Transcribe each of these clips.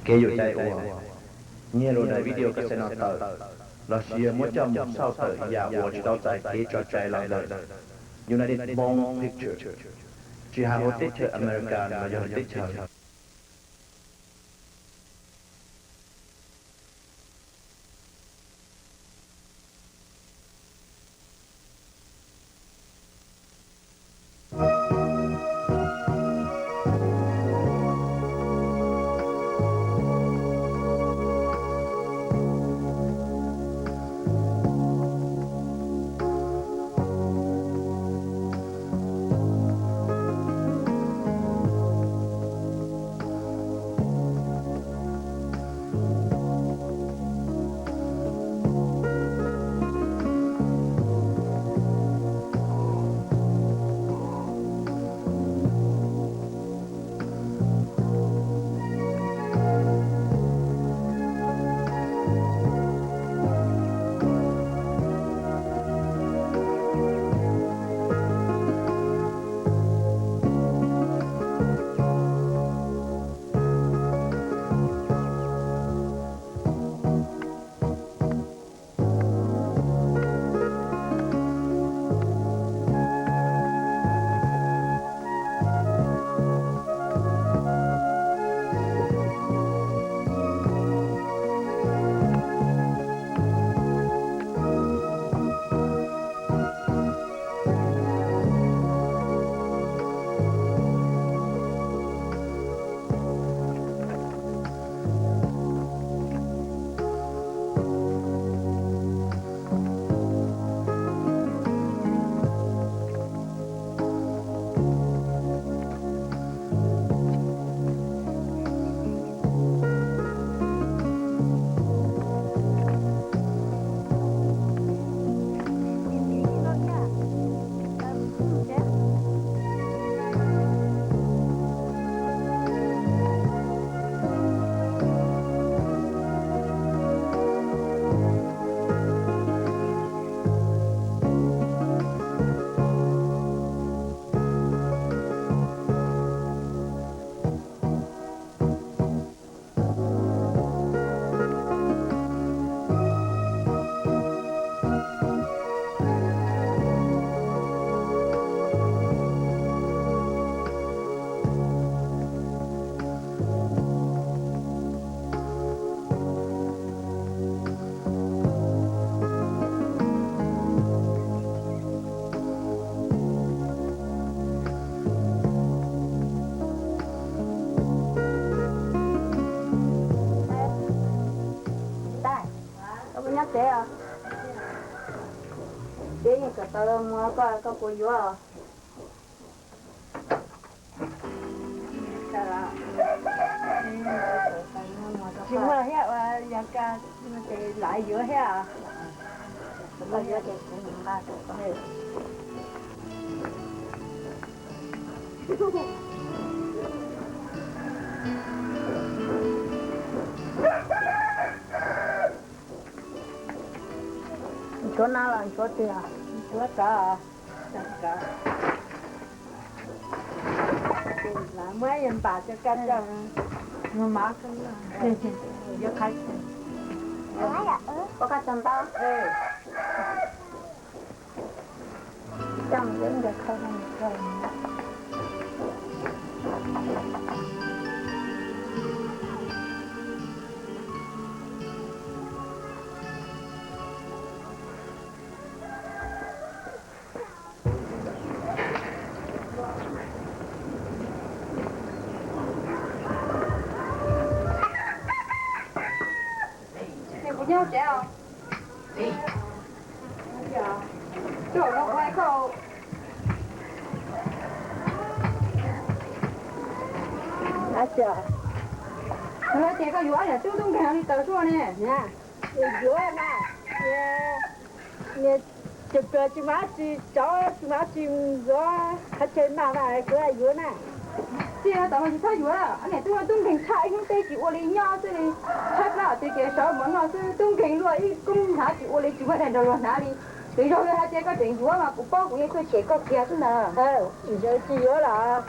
Kev yuam cai uas nyiag lus daim video cassette no tawm lossis yog muab coj mus xauj tawm yam uas tsis tau txais kev tso cai los ntawm United Motion Pictures, tsis hais hauv teb chaws America los yog teb chaws Koj puas nyob tsev os? Tsev yeej kawm ntawv mus, koj, koj puas yuav? Tsis muaj thiab, ua yog koj ces lam yuav thiab. Koj yuav ces kuv mus nqa rau koj. Nchuav no los nchuav twg? Nchuav tsov. Muab yog npam rau koj coj mus mov, yuav qhov. Ua koj tsaug ntau. Coj mus yuav ib ncaws khau rau. Ces kuv nyob tsev os. Coj no kuv hais koj. Ab, kuv hais tias koj yuav ob niam tub tub nkeeg li taws tuaj ne. Yuav mas, niag ruam ruam tsis muaj dab tsi, tsov tsis muaj dab tsi yuav qhov chaw noj mas kuv yuav na. Txij no tom no tsis txhob yuav lawm, ob niam tub no tub nkeeg tshaj, ib hnub teb tsis ua li nyob xwb li. Tshaib plab tias kev sawv mov noj xwb, tub nkeeg luaj ib koob hnav tsis ua li, tsis muaj daim nraug luag hnav li. Twb yog hais tias koj tseem yuav mas kuv paub kuv yeej tuaj cem koj kiag xwb ntag. Tsis yuav lawm.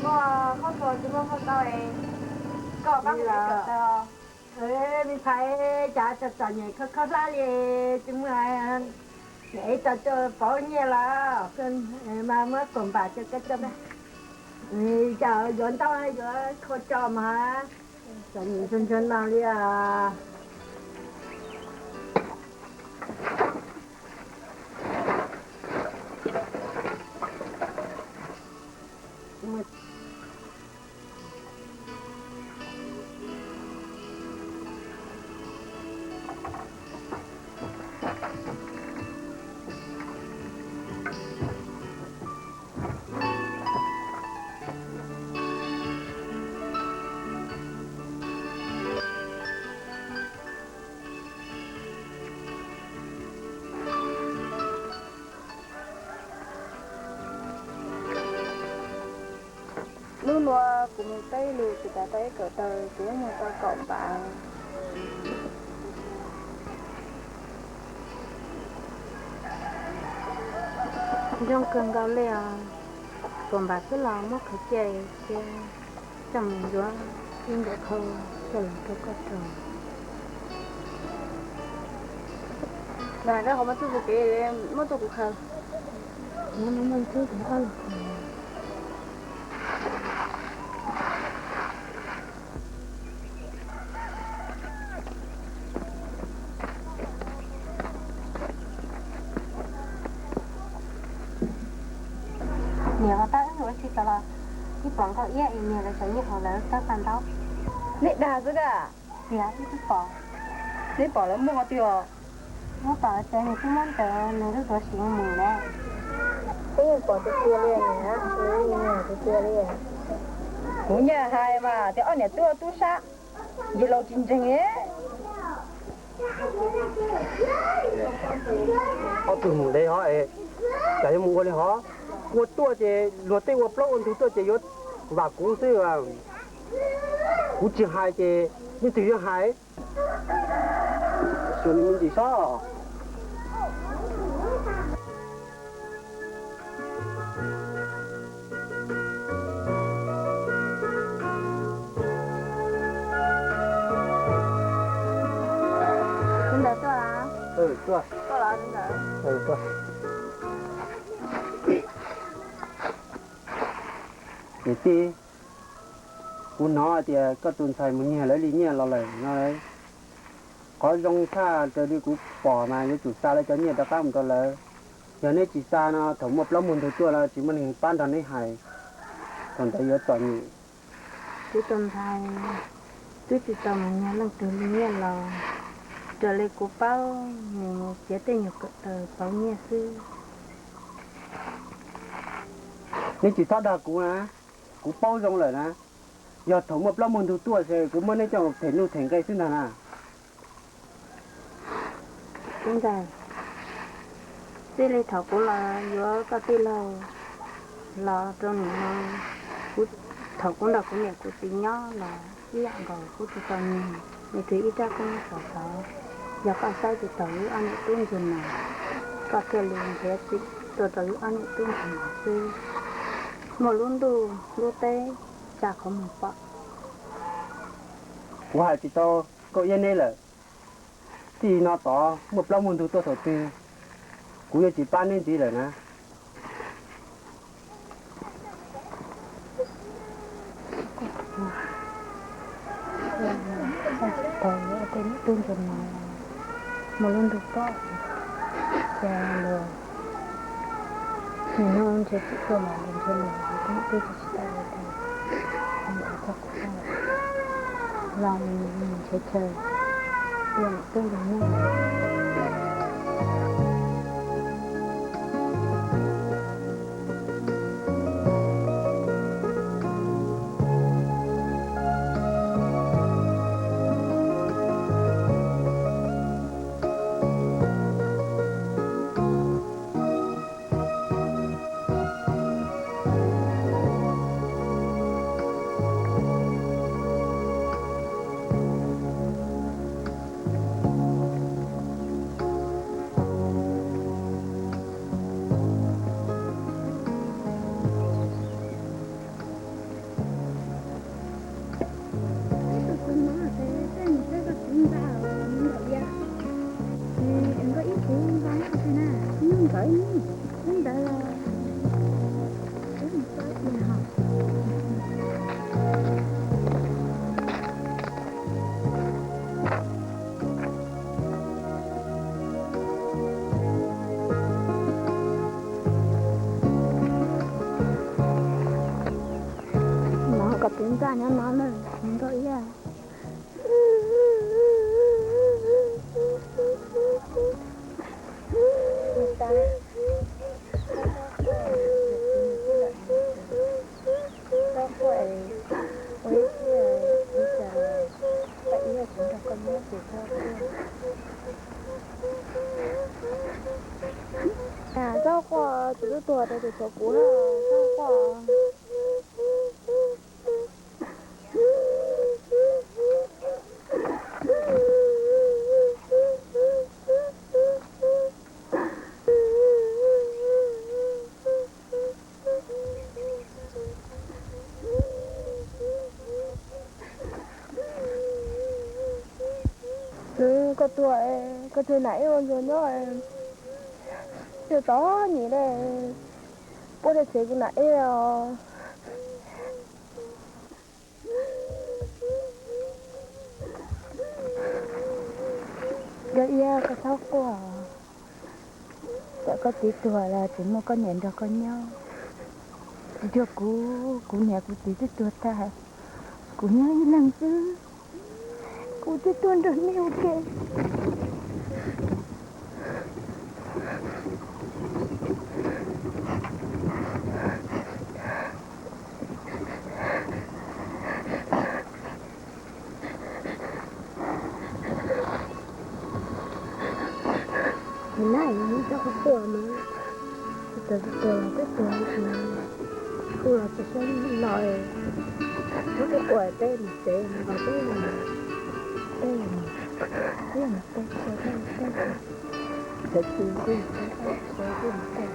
Muaj qhov kho tsis muaj qhov tau es koj pab kuv ev kom tau. Me ntxhais, cas txom txom nyem kho kho hlab li, tsis muaj ev tau coj pauv nyiaj los mas muab kaum npam coj koj coj. Cas yuav ntau yuav kho tso mas txom nyem ntsuag ntsuag no li os. Hnub no kuv mus teb lus kuv xav tau ib kawm taws, kuv muab muag tau kaum npam. Zoo kawg nkaus li os. Kaum npam xwb los muab qhwv cia thiab coj mus yuav ib ncaws khau coj los rau koj rau. Mas koj qhov muab txuj tus kev muab tuaj kuv khaws. Niam, tab wb ua tsis tau los ib pom nkauj iab es niag lawv tseem nyob hauv lawv tab paj ntaub. Nej dag xwb ka. Tiag, wb twb pom. Neb pom lawv muaj qhov twg os? Muab pom ces nws twb muab ntawd nws lub tuav sim mus lawm. Twb yeej pom tiag tiag li niam, nws yeej tus tiag li. Kuv nyaj hais mas tias ob niam tub tub sab, yog laus tsis ntseeg. Ob tug mus ntev hov es, cas yuav mus ua li hov? Ua tuaj ces luag tej ua plaub ua ntug tuaj ces yuav vam kuv xwb. Kuv tsis hais ces leej twg yuav hais? Xyuas nws me ntsis sob. Tus ntawd tuaj. Tuaj. Niam tij, kuv hnov tias koj tus ntxhais mus nyiag lawv li nyiaj los lawm no. Qhov zoo tshaj raws li kuv pom mas yuav tsum xa lawv cov nyiaj rov qab mus rau lawv. Yog neb tsis xa no thaum muaj plaub muaj ntug tuaj los tsis muaj neeg pab nrog neb hais, thaum ntawd yuav txom nyem. Kuv tus ntxhais twb tsis tau mus nyiag leej twg li nyiaj los, raws li kuv paub nws mus txiav tej nyuag kawm taws pauv nyiaj xwb. Neb tsis txhob dag kuv na, kuv paub zoo lawm na. Yog thaum muaj plaub muaj ntug tuaj ces kuv muab neb coj them nuj them nqe xwb ntag na. Tub ntxawm, txij li thaum kuv los yuav koj tij laug los rau nim no, thaum kuv nrog kuv niam kuv txiv nyob los ib yam nkaus kuv tsis tau nyiag leej twg ib rab koob xov xov. Yog koj saib tsis taus wb ob niam tub ntsuag no, koj thiaj li nrhiav txim tuaj rau wb ob niam tub ntsuag no xwb. Muaj lub ntuj lub teb tsa qhov muag pom. Kuv hais tsis tau koj iab neb lawm. Txij no tod muaj plaub muaj ntug tuaj thaum twg, kuv yuav tsis pab neb ntxiv lawm na. Tsis tau tej niam tub ntsuag no, muaj lub ntuj pom, ces luag nim no nrhiav txim tuaj los luag nrhiav luag, twb tsis tau ua tiag. Los nrhiav chaw ua niam tub nrog nyob. Nyob no na, nrog ib yam. Txhob quaj es, ua ib pliag ib tsam pab ib yam kuv nrog koj nyob ces txhob quaj. Txhob quaj, tus tub tuag rau tus tshuav kuv, txhob quaj. Koj tuag, koj tuag nam ej ua ntsuag nyob, tsis txhob nyiam li, puab rau tsev kuv nam ej os. Yog ib, koj txhob quaj, txawm koj txiv tuag los tseem muaj koj niam nrog koj nyob. Tsis cuag kuv, kuv niam kuv txiv twb tuag tag, kuv nyob ib leeg xwb, kuv thiaj tuaj nrog nej ua ke. Nab, txhob quaj mas, txawm tuag los twb tuag, kuv los tsis sab no, txhob quaj, peb mus tsev os, peb, peb, peb mus tsev, peb, peb, peb,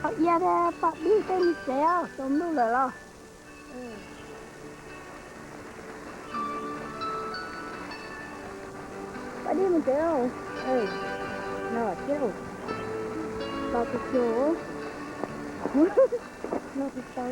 Ib yam li poj dib tej mus tsev os, tsaus ntuj lawm los. Poj dib mus tsev os. No thiab, no tsis tau, no tsis tau.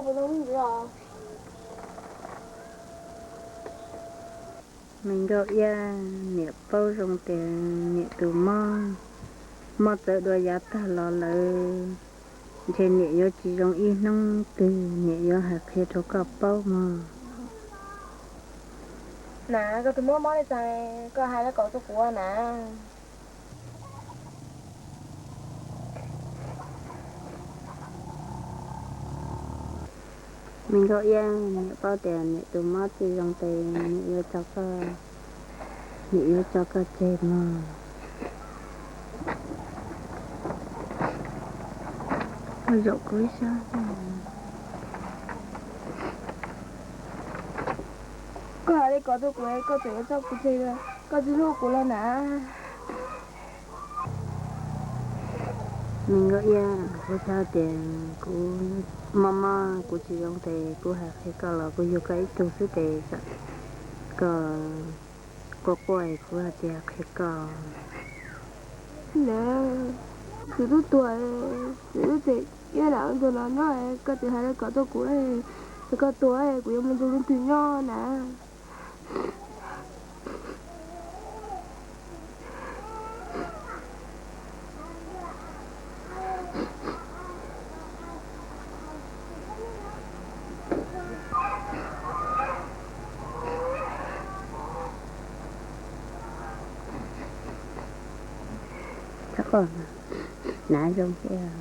Me Nkauj Iab, niam paub zoo tias niam tus mob, mob txawv dua yav tag los lawm, ntshe niam yuav tsis zoo ib hnub twg, niam yuav hais qhia rau koj paub mog. Na, koj tus mob mob li cas, koj hais li ko rau kuv na. Me Nkauj Iab, niam paub tias niam tus mob tsis zoo ces niam yuav tso koj, niam yuav tso koj tseg mog. Koj zaum kuv ib sab. Koj hais li ko rau kuv, koj tseem yuav tso kuv tseg, koj tsis hlub kuv los na. Me Nkauj Iab, kuv xav tias kuv mob mob kuv tsis zoo ces kuv hais qhia koj los kuv yug koj ib tug xwb ces koj quaj quaj kuv hais tias qhia koj. Na, kuv twb tuag, kuv twb tseem ib yam ntuag no nyob, koj tseem hais li ko rau kuv, koj tuag kuv yuav mus nrug leej twg nyob na. Txhob quaj, hnav zoo thiab,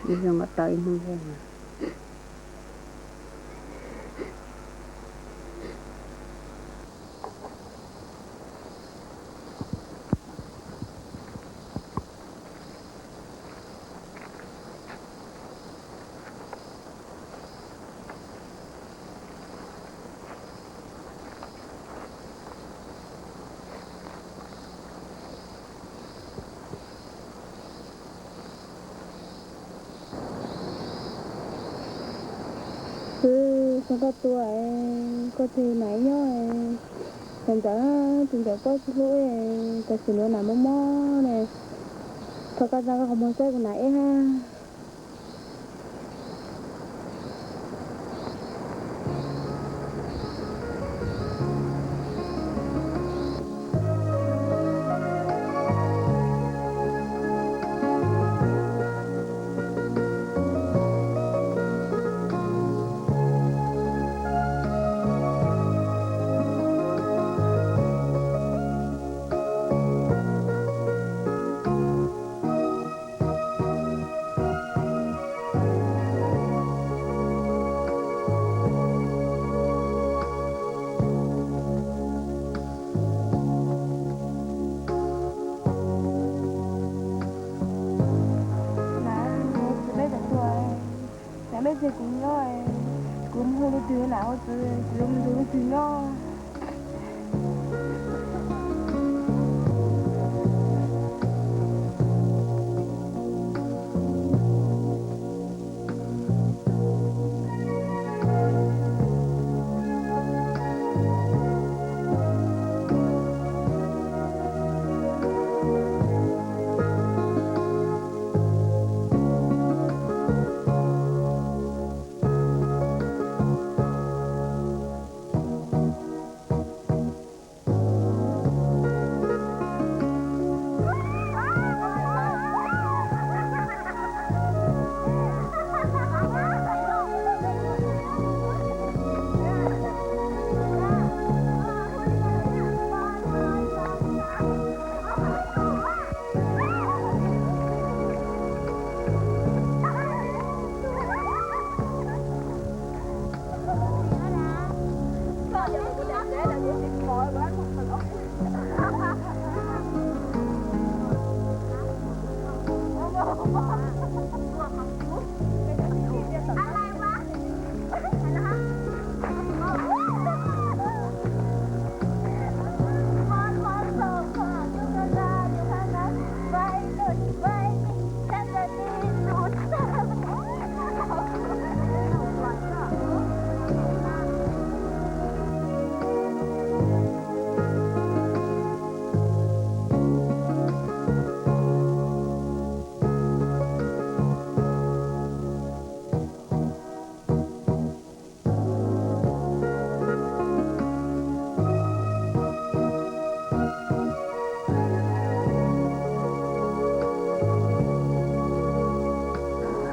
zoo kom tau ib hnub thiab. Xwb, txog koj tuag, koj tseg nas nyob, tus ntxawm, tus ntxawm paub tsis hlub, tam sim no nas mob mob ne, thov koj tsa koj qhov muag saib kuv nas ib hab. Nas, tsis peb tawm tuag, nas peb tseg kuv nyob, kuv mus hu leej twg nas ua txwv, kuv yuav mus nrug leej twg nyob.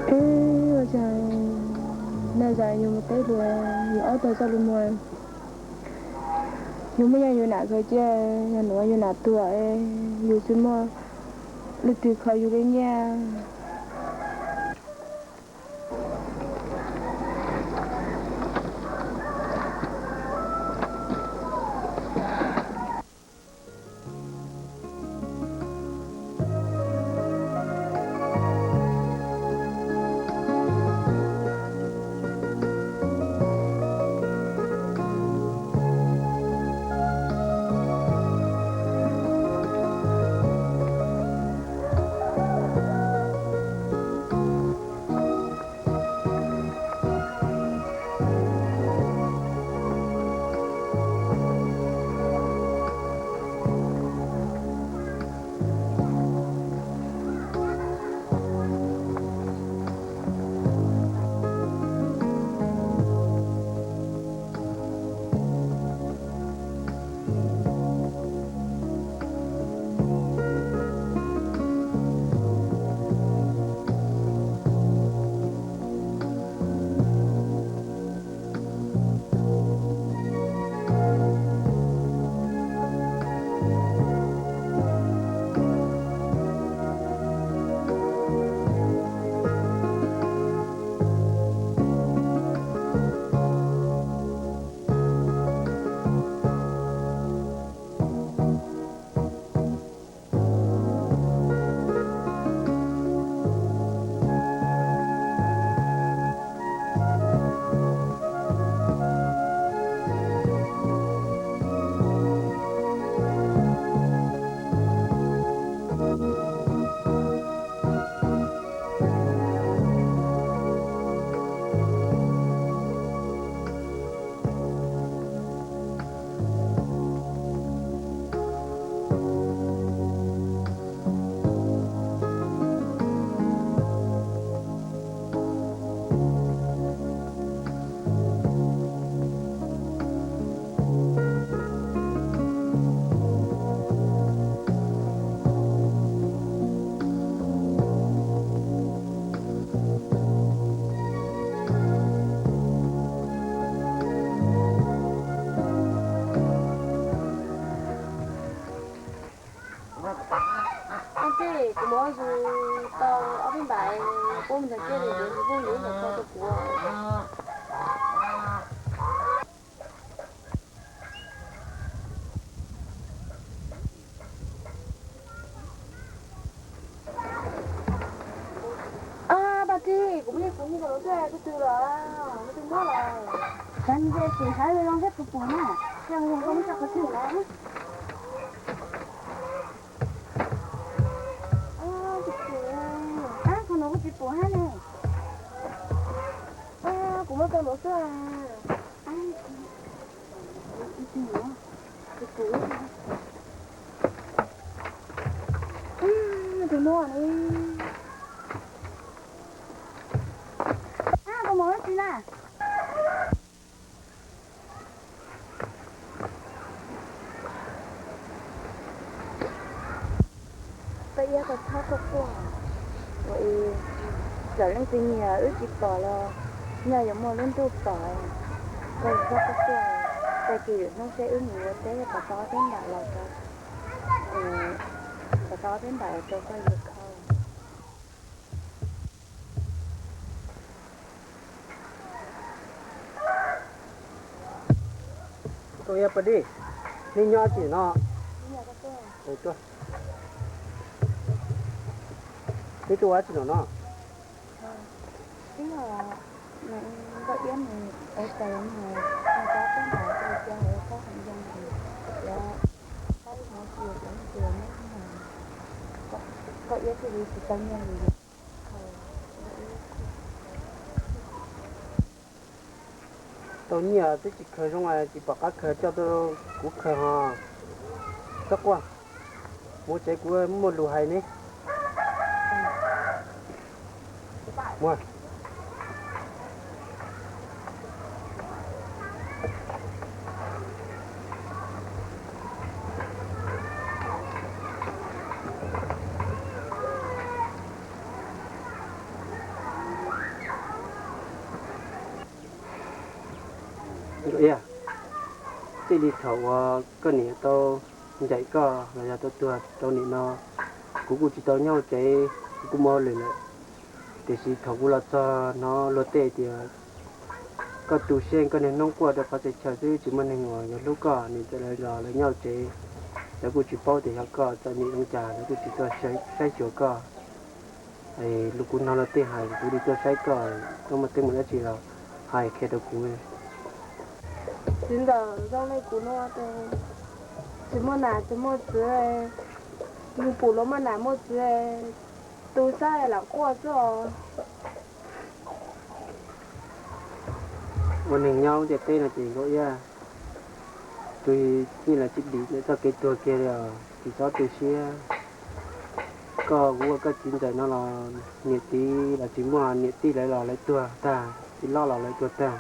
Ua cas na zam yus mus teb hluas, yus ob tog txoj lus muag, yus muaj nyiaj yus nam khaws cia, yog nuav yus nam tuag, yus tsis muaj leej twg khaws yus li nyiaj. Ua ntej kuv muab zus tau ob peb npaim, puab mus nrog ciaj li yuav zus phooj ywg ntawm koj rau kuv. Ab, Paj Tij, kuv muaj ib qho nyiaj rau lawv xwb, koj twg los? Koj twg muab los? Xav ntshe tus hais zoo thiab tus pum na, thiaj zoo koj muab tso qhov twg na. Ab, qhov no kuj tsis pum hab ne. Ab, kuv muab rau lawv xwb. Tus no ne. Ab, koj mus dab tsi na? Paj Iab, koj txhob quaj quaj, ua ib, txawm leej twg nyiag wb tsis pom los nyaj yuav muaj lub ntuj pom. Koj txhob quaj quaj, tag kis lwm hnub seb wb mus ua teb kom tau ob peb npaim los rau, kom tau ob peb npaim los rau koj yuav khau. Koj Iab, Paj Dij, nej nyob tsi no? Nej tuaj ua dab tsi no no? Tau nyiaj twb tsis khaws zoo, tsis pom qab khaws, coj tuaj kuv khaws ho. Txhob quaj, mus tsev, kuv muaj lus hais ne. Muaj. Ib yam, txij li thaum uas koj niam tau ncaim koj los yog tau tuag rau nim no, kuv kuj tsis tau nyob hauv tsev, kuv kuj muaj hauj lwm lawm. Tiam sis thaum kuv los txog no luag tej tias koj tu siab koj niaj hnub quaj rau qhov txhia chaw xwb, tsis muaj neeg uas yuav hlub koj, nim txawm lawv los lawv nyob hauv tsev, lawv kuj tsis paub tias yog koj txom nyem zoo cas, lawv kuj tsis tuaj saib xyuas koj. Kuv hnov luag tej hais kuv li tuaj saib koj, koj muaj teeb meem dab tsi los hais qhia rau kuv. Txiv ntxawm, zoo li kuv no ces tsis muaj nam tsis muaj txiv, mus pum los muaj nam muaj txiv, tu sab lam quaj xwb os. Ua neeg nyob ntiaj teb no ces Nkauj Iab, tus yeej los tsis dim txoj kev tuag kiag li os, tsis txhob tu siab. Koj kuv ua koj txiv ntxawm no los niam txiv los tsis muaj, niam tij lawv los lawv tuag tag, txiv hlob los lawv tuag tag.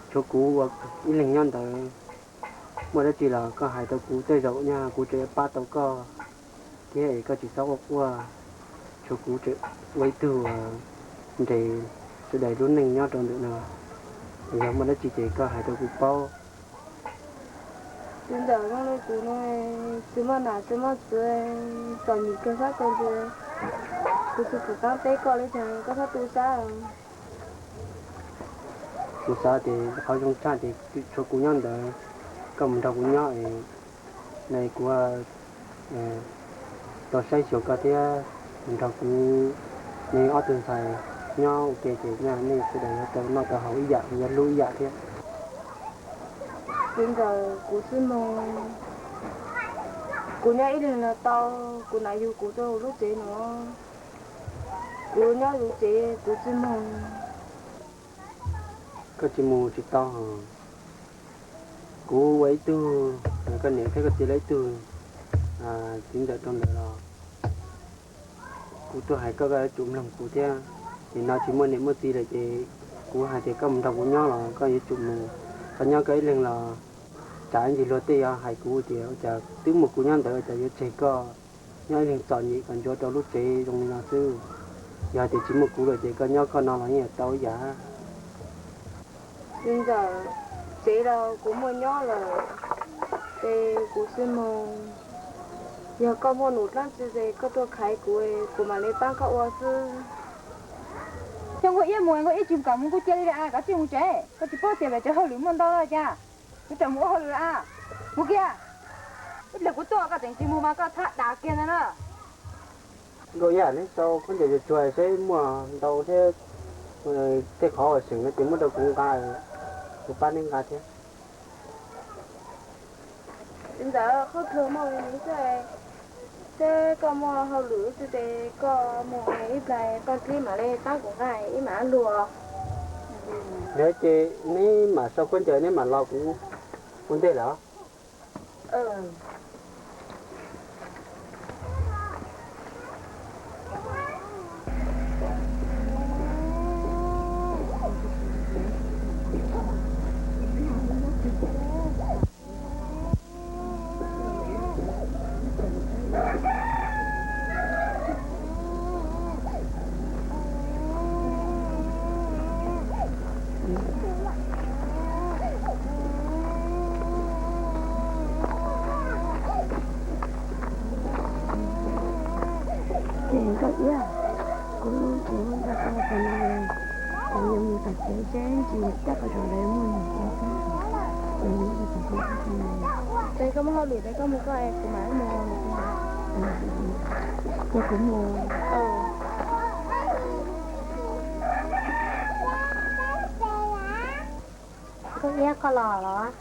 Tshuav kuv ua ib leeg nyob ntawd, muaj dab tsi los koj hais rau kuv, tej zaum nyaj kuv tseem yuav pab tau koj thiab es koj tsis txhob quaj quaj. Tshuav kuv tseem ua ib tug nres sawv daws lub neej nyob rau ntawm no, yog muaj dab tsi ces koj hais rau kuv paub. Txiv ntxawm, zoo li kuv no tsis muaj nam tsis muaj txiv, txom nyem kawg sab kawg ntsws, kuv tsis txawj qab teb koj li cas, koj txhob tu sab. Kuv xav tias qhov zoo tshaj ces tshuav kuv nyob ntawd, koj mus nrog kuv nyob es kuv tau saib xyuas koj thiab, mus nrog kuv nej ob tug ntxhais nyob ua ke ces nyaj nej sawv daws yuav tau noj tau haus ib yam, yuav hlub ib yam thiab. Txiv ntxawm, kuv tsis moog, kuv nyob ib leeg los tau, kuv nam yug kuv rau lub tsev no, kuv nyob lub tsev kuv tsis moog. Koj tsis mus tsis tau hos. Kuv ua ib tug, koj niam thiab koj txiv lawv ib tug txiv ntxawm rau ntawd los kuv tuaj hais koj, koj yuav tsum mloog kuv thiab. Nim no tsis muaj niam muaj txiv lawm ces kuv hais tias koj mus nrog kuv nyob los koj yuav tsum mus. Koj nyob koj ib leeg los tsam ib ntsis luag tej yuav hais kuv tias ua cas twb muaj kuv nyob ntawd ua cas yuav tseg koj nyob ib leeg txom nyem kom ntsuav rau lub tsev zoo li no xwb. Yog hais tias tsis muaj kuv lawm ces koj nyob koj no los yeej tau ib yam. Txiv ntxawm, tsev los kuv muaj nyob lawm, ces kuv tsis moog. Yog koj muaj num dlaab tsi ces koj tuaj khaiv kuv, kuv mam li paab koj ua xwb. Coj Nkauj Iab mus, Nkauj Iab tsis kam mus kuj cia li a, koj tsis mus tsev, koj tsis paub tias pem tsev hauj lwm muaj ntau li cas, kuv tseem mus ua hauj lwm a, mus kiag. Ib pliag kuv tuaj koj tseem tsis mus mas koj thab dav kiag ntag na. Nkauj Iab, neb sau khaub ncaws tsuag tsuag seb muaj ntau thiab, tej qhov uas seem no ces muab rau kuv nqa, kuv pab neb nqa thiab. Txiv ntxawm, khaub ncaws muaj li xwb, seb koj muaj hauj lwm xwb ces koj mus ib pliag koj thiaj mam li pab kuv nqa ib mam luag. Yog ces neb mam sau khaub ncaws neb mam los kuv ua ntej lawm. Ces Nkauj Iab, kuv tsis muaj ntau tau qhov no, kuv yuav mus tom tsev seb ntsis coj poj zaum ntawd muaj num ua thiab. Ces koj muaj hauj lwm ces koj mus koj es kuv mam mus. Ces kuv mus. Nkauj Iab, koj los los?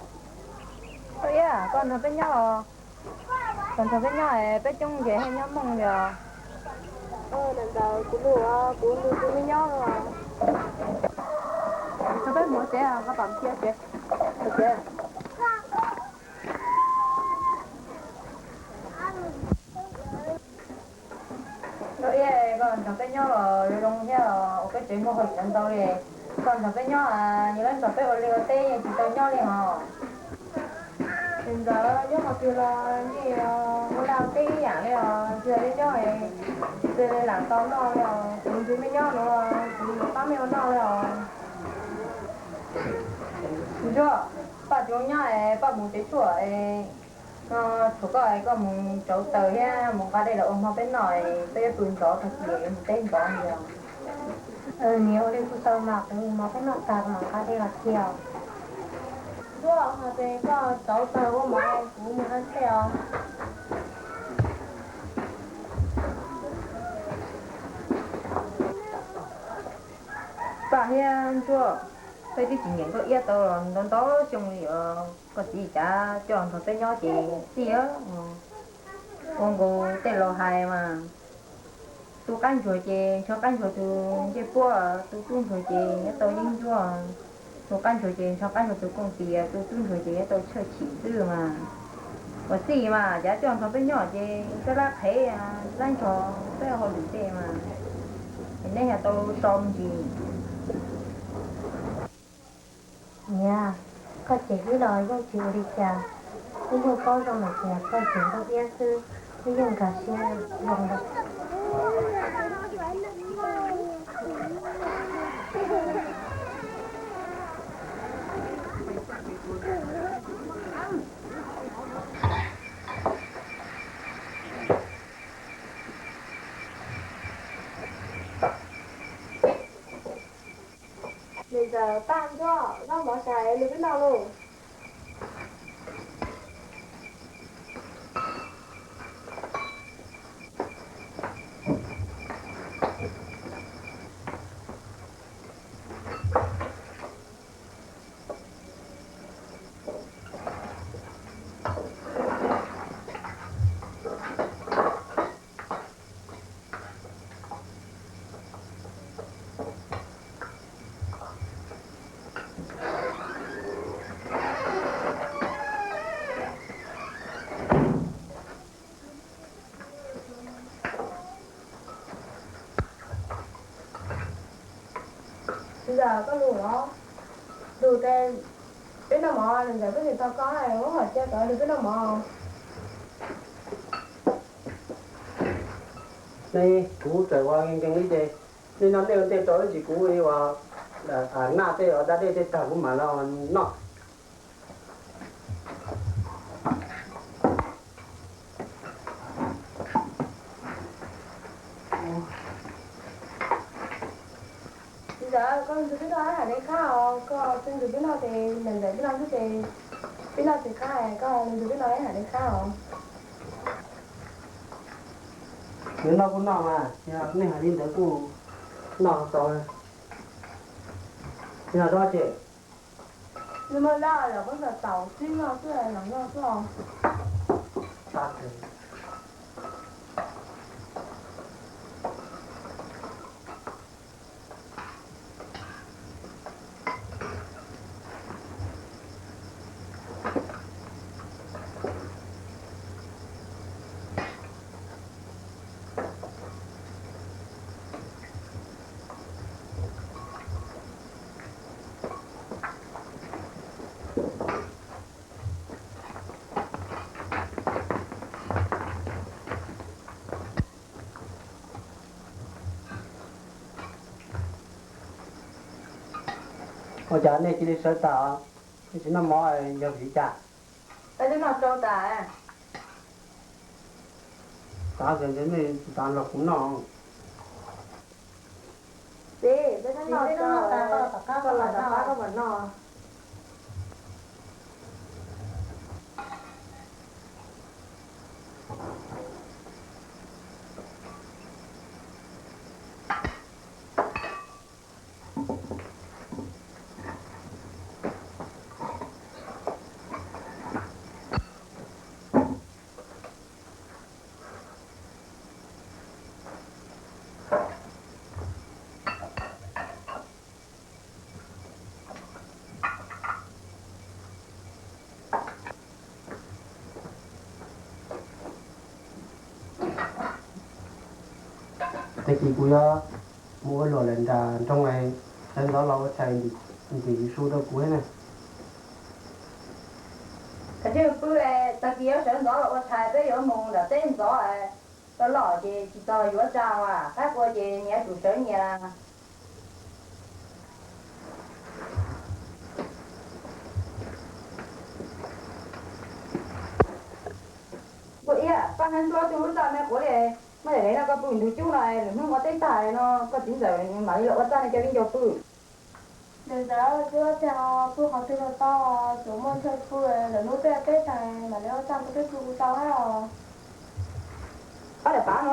Nkauj Iab, koj nrog peb nyob los? Koj nrog peb nyob es peb coob ces nyob mooj li os. Ntawd kuv mus, kuv mus nrog peb nyob. Nrog peb mus tsev, koj pab mus cia tsev. Nkauj Iab, koj nrog peb nyob los zoo thiab os, peb tsev muaj hauj lwm ntau li. Koj nrog peb nyob, yog lawv nrog peb ua liaj ua teb yeej tsis tau nyob li hos. Ces ntawd nyob qhov twg los yeej ua liaj ua teb ib yam li os, tsis yog peb nyob, tsis lam tau noj li os. Kuv nrog mej nyob no, kuv yuav pab mej ua noj li os. Ntsuag, paj tseem nyob es paj mus tsev tshuaj es, tshuav koj es koj mus tsauv taws thiab mus nqa dej los ua hmo peb noj es peb yuav pw ntxov tag kis mus teb ntxov li os. Niam, ua li kuv tau mas, kuv mus hmo peb noj tag kuv mam nqa dej los thiab. Ntsuag, hos ces koj tsauv taws ua mov kuv mus hauj lwm os. Paj thiab Ntsuag, peb twb tsis nyiam Nkauj Iab tau los ntau ntau xyoo li os. Koj txiv cav coj nrog peb nyob ces txij ua nkaus tej laus hais mas, tu qab ntsuag ces ntshaw qab ntsuag tus ncej puab, tu tub ntsuag ces yuav tau yeeb ncuab, tu qab ntsuag ces ntshaw qab ntsuag tus kooj tis, tu tub ntsuag ces yuav tau tshawj chim xwb mas. Ua txij mas cav coj nrog peb nyob ces peb lab qhev, lab nrog peb hauj lwm tej mas, es neb yog tau so me ntsis. Niam, koj cem wb los yeej tsis ua li cas, wb yeej paub zoo lawm tias koj cem Nkauj Iab xwb, wb yeej nkag siab zoo lawm. Niam ntxawm, Paj, Ntsuag, noj mov tshais lwm peb noj lauj. Ntxawm, koj lus los? Lus tes peb noj mov, niam ntxawm peb tsis tau koj, muab hom cia tod lwm peb noj mov. Nej, kuv txawm ua nkees nkees li ces nej noj nej ua ntej tso, ib ntsis kuv ua naj tej ua da dej tej tag kuv mam los noj. Ntxawm, koj ntxuag peb noj ib hais li qab os, koj ntxuag peb noj ces niam ntxawm peb noj xwb ces peb noj tsis qab, koj ntxuag peb noj ib hais li qab os. Yuav noj kuj noj mas, yog nej hais li ntawd kuj noj tau. Yog dab tsi? Nws muaj laj los koj xav tau xwb noj xwb los noj xwb os. Ua cas nej cia li sawv tas, nej tsis noj mov yog vim li cas? Peb twb noj tsau tas. Tav ntawd nej tsis tas nrog kuv noj. Txiv, peb twb noj tas, koj los tom qab koj mam noj. Tag kis kuv yuav mus ua luam lawm nram nroog, sawv ntxov los ua tshais ntim su rau kuv na. Tag kis yuav sawv ntxov los ua tshais, peb yuav mus nram teb ntxov, rau loj ces tsis txog yuav tsa mas qab kua ces nyias tsum sawv nyias. Ntsuab, tus lub txaj me quav li, muaj daim no koj pw ntug cub no, lwm hnub ua teb tag no koj txiv ntxawm mam li los ua txaj no cov viv ncaus pw. Ntxawm, tsis ua txaj, pw qhov twg los tau, tsuas muaj chaw pw, lwm hnub peb ua teb tag mam li ua txaj pw twb pw tau hab os. Pab daim pav no.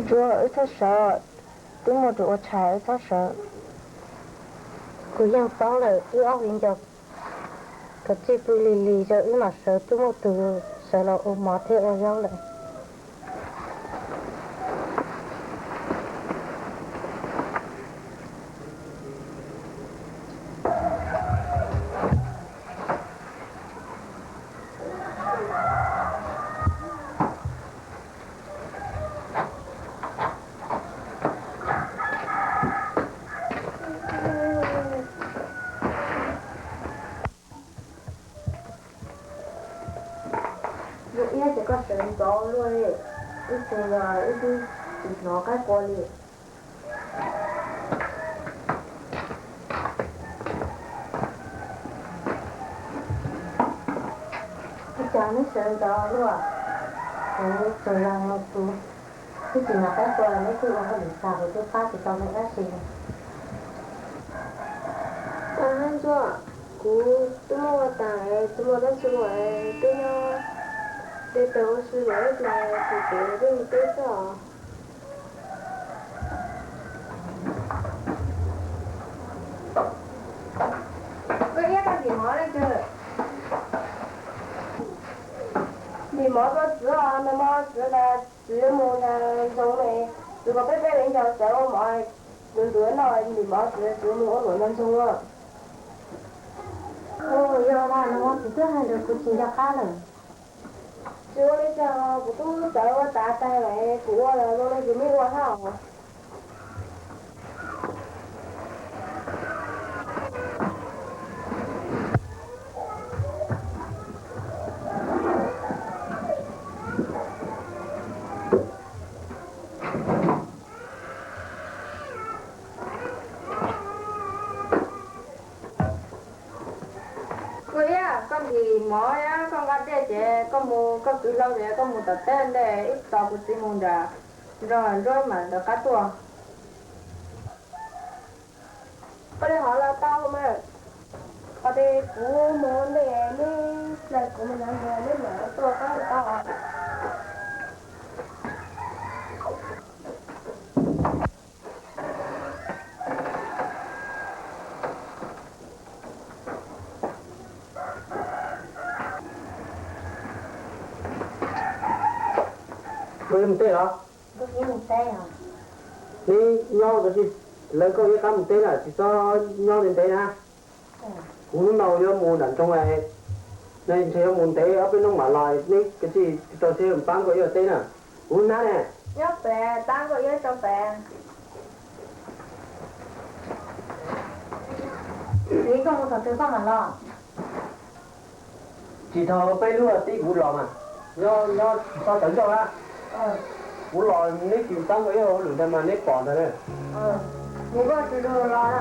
Ntsuab, wb txhob sawv, twb muaj tus ua tshais, wb txhob sawv. Kuv yeej paub lawm, wb ob viv ncaus kav tsij pw lig lig, yog wb mam sawv twb muaj tus sawv los ua mov thiab ua zaub lawm. Zoo iab ces koj sawv ntxov luaj li, ib tug los ib tug tsis hnov qaib qua li. Ua cas neb sawv ntxov luaj, kuv txog zag no kuv twb tsis hnov qaib qua, neb twb ua hauj lwm tag kuv twb pab tsis tau neb dab tsi li. Ab Ntsuab, kuv twb muab ua tas, tsis muaj dab tsi ua, twb nyob de taws ua si lawm, ib pliag kuv pem twb mus teb xwb os. Koj iab koj ntim mov li twg? Ntim mov rau txiv os, nag hmo txiv tias txiv yuav mus nram nroog ne, txiv kom peb peb viv ncaus sawv ua mov ntuav ntuav noj, ntim mov txiv, txiv mus ua luam nram nroog. Yog mas, nag hmo txiv twb hais ntawd kuv tsis nco qab lawm. Tsis ua li cas, kuv twb sawv ua tas tag lawm, kuv ua los zoo li kuv me ua hab os. Koj iab, koj ntim mov, koj nqa dej ces koj mus, koj kwv hlau ces koj mus tom teb ntej, ib tsam kuv txiv mus nram nroog Ntsuab mam rov qab tuaj. Koj li hov los tau mas, qhov tias kuv mus ntej, neb hlais kuv mus nram nroog, neb mam tuaj qab tau. Mus teb los? Neb nyob ua tau tsi, lawv koj ib qab mus teb na, tsis txhob nyob ntev ntev na. Kuv hnub no yuav mus nram nroog, ntshe yuav mus ntev ob peb hnub mam los, neb kav tsij rau siab pab koj ib teb na. Kuv nab ne. Txiv, koj mus thaum twg koj mam los? Tsis thaum peb lub tib kuv los mas, nyob tsis txhob tawv zog na. Kuv los neb tsis txhob ua ib hauj lwm ntawd mas neb pom ntag na. Mus koj tsuas los na.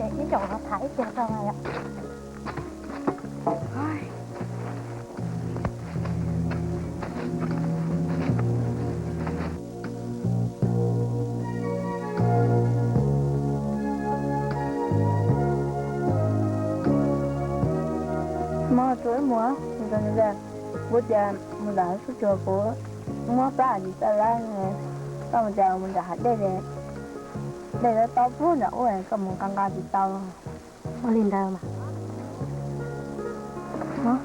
Ib zaug tham ib pliag rau na yom. Hmo tsuas wb mus, kuv tias mus nram hav sub tsuag kuv muab plab tsis txawj lab, koj mus tias mus nram hav dej, dej lawv tau pub nram ub, koj mus nqa nqa tsis tau. Ua li ntawd mas. Ua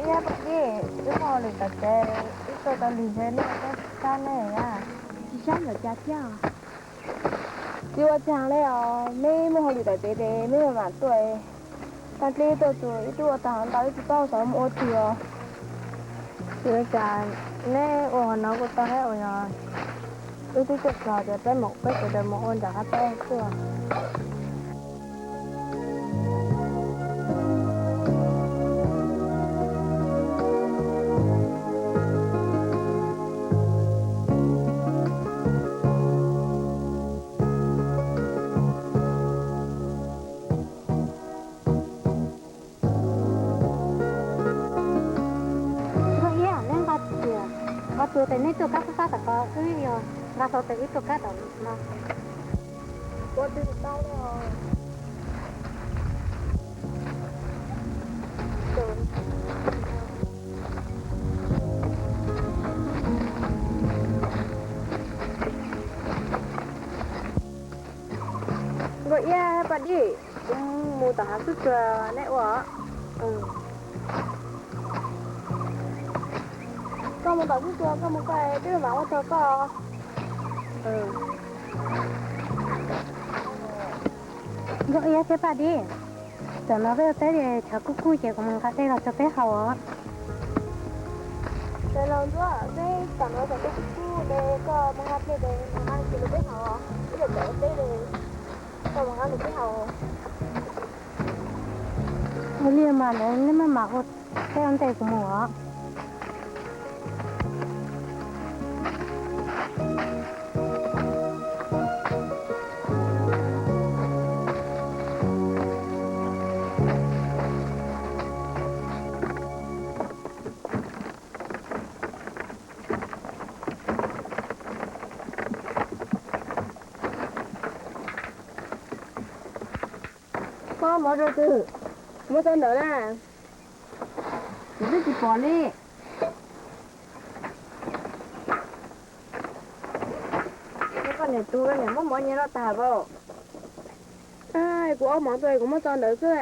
ib poj dib, wb muaj hauj lwm tom tsev, wb tuaj tau lig ntshe nej sab nej a. Tsis sab npaum cas thiab. Tsis ua tsaug li os, neb muaj hauj lwm tom tsev ces neb mam mam tuaj. Tag kis tuaj tsuas ib tug ua tag hov ntau, ib tug tau xav mus ua twg os. Tsis ua cas, neb ua hauv no kuj tau thiab, ua yog wb twb tuaj txog tias peb mus, peb sawv daws mus ua nram qab teb tuaj. Nkauj Iab, neb nqa tsuas, nqa tsuas tes neb tuaj kab sab sab tom ko, wb yog nqa xov tooj wb tuaj kab tom no. Nkauj Iab, poj dib, kuv mus tom hav sub tsuag, neb ua. Koj mus tom sub tsuag, koj mus koj, peb mam ua txog koj. Nkauj Iab thiab poj dib, tam no peb ua teb tshav kub kub ces kuv mus nqa dej los rau peb haus os. Los ntsuab, peb tam no tshav kub kub ces koj mus nqa dej ces mus nqa rau peb haus, ib yam teb, koj mus nqa rau peb haus. Ua li mas, neb maj mam ua teb ua ntej kuv mus os. Koj mus rau twg? Muab txog ntawd na. Kuv twb tsis pom ne. Koj niam tus niam muab mov nyiag los tag vauv. Kuv ob mov tuaj kuv muab txog ntawd xwb,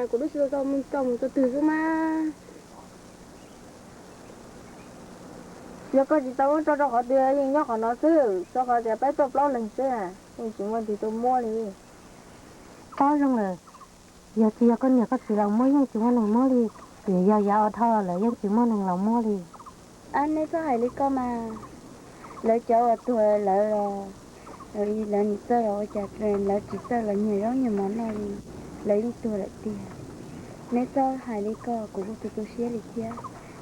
kuv twb tsis tau tso mus txog twg xwb mas. Yog koj tsis tau muab tso rau qhov twg yeej nyob qhov no xwb, rau qhov tias peb tuaj plaub leeg xwb, yeej tsis muaj leej twg tuaj muab li. paub zoo lawm. Yog tsis yog koj niam koj txiv los muab yeej tsis muaj neeg muab li, vim yog yav ua dhau los lawm yeej tsis muaj neeg los muab li. Ab, neb txhob hais li ko mas. Lawv cov uas tuag lawv los, lawv tsis txawj los ua cas, lawv tsis txawj los nyiag zaub nyiag mov noj li, lawv yeej tuag lawm tiag. Neb txhob hais li ko, kuv kuj tu tu siab li thiab.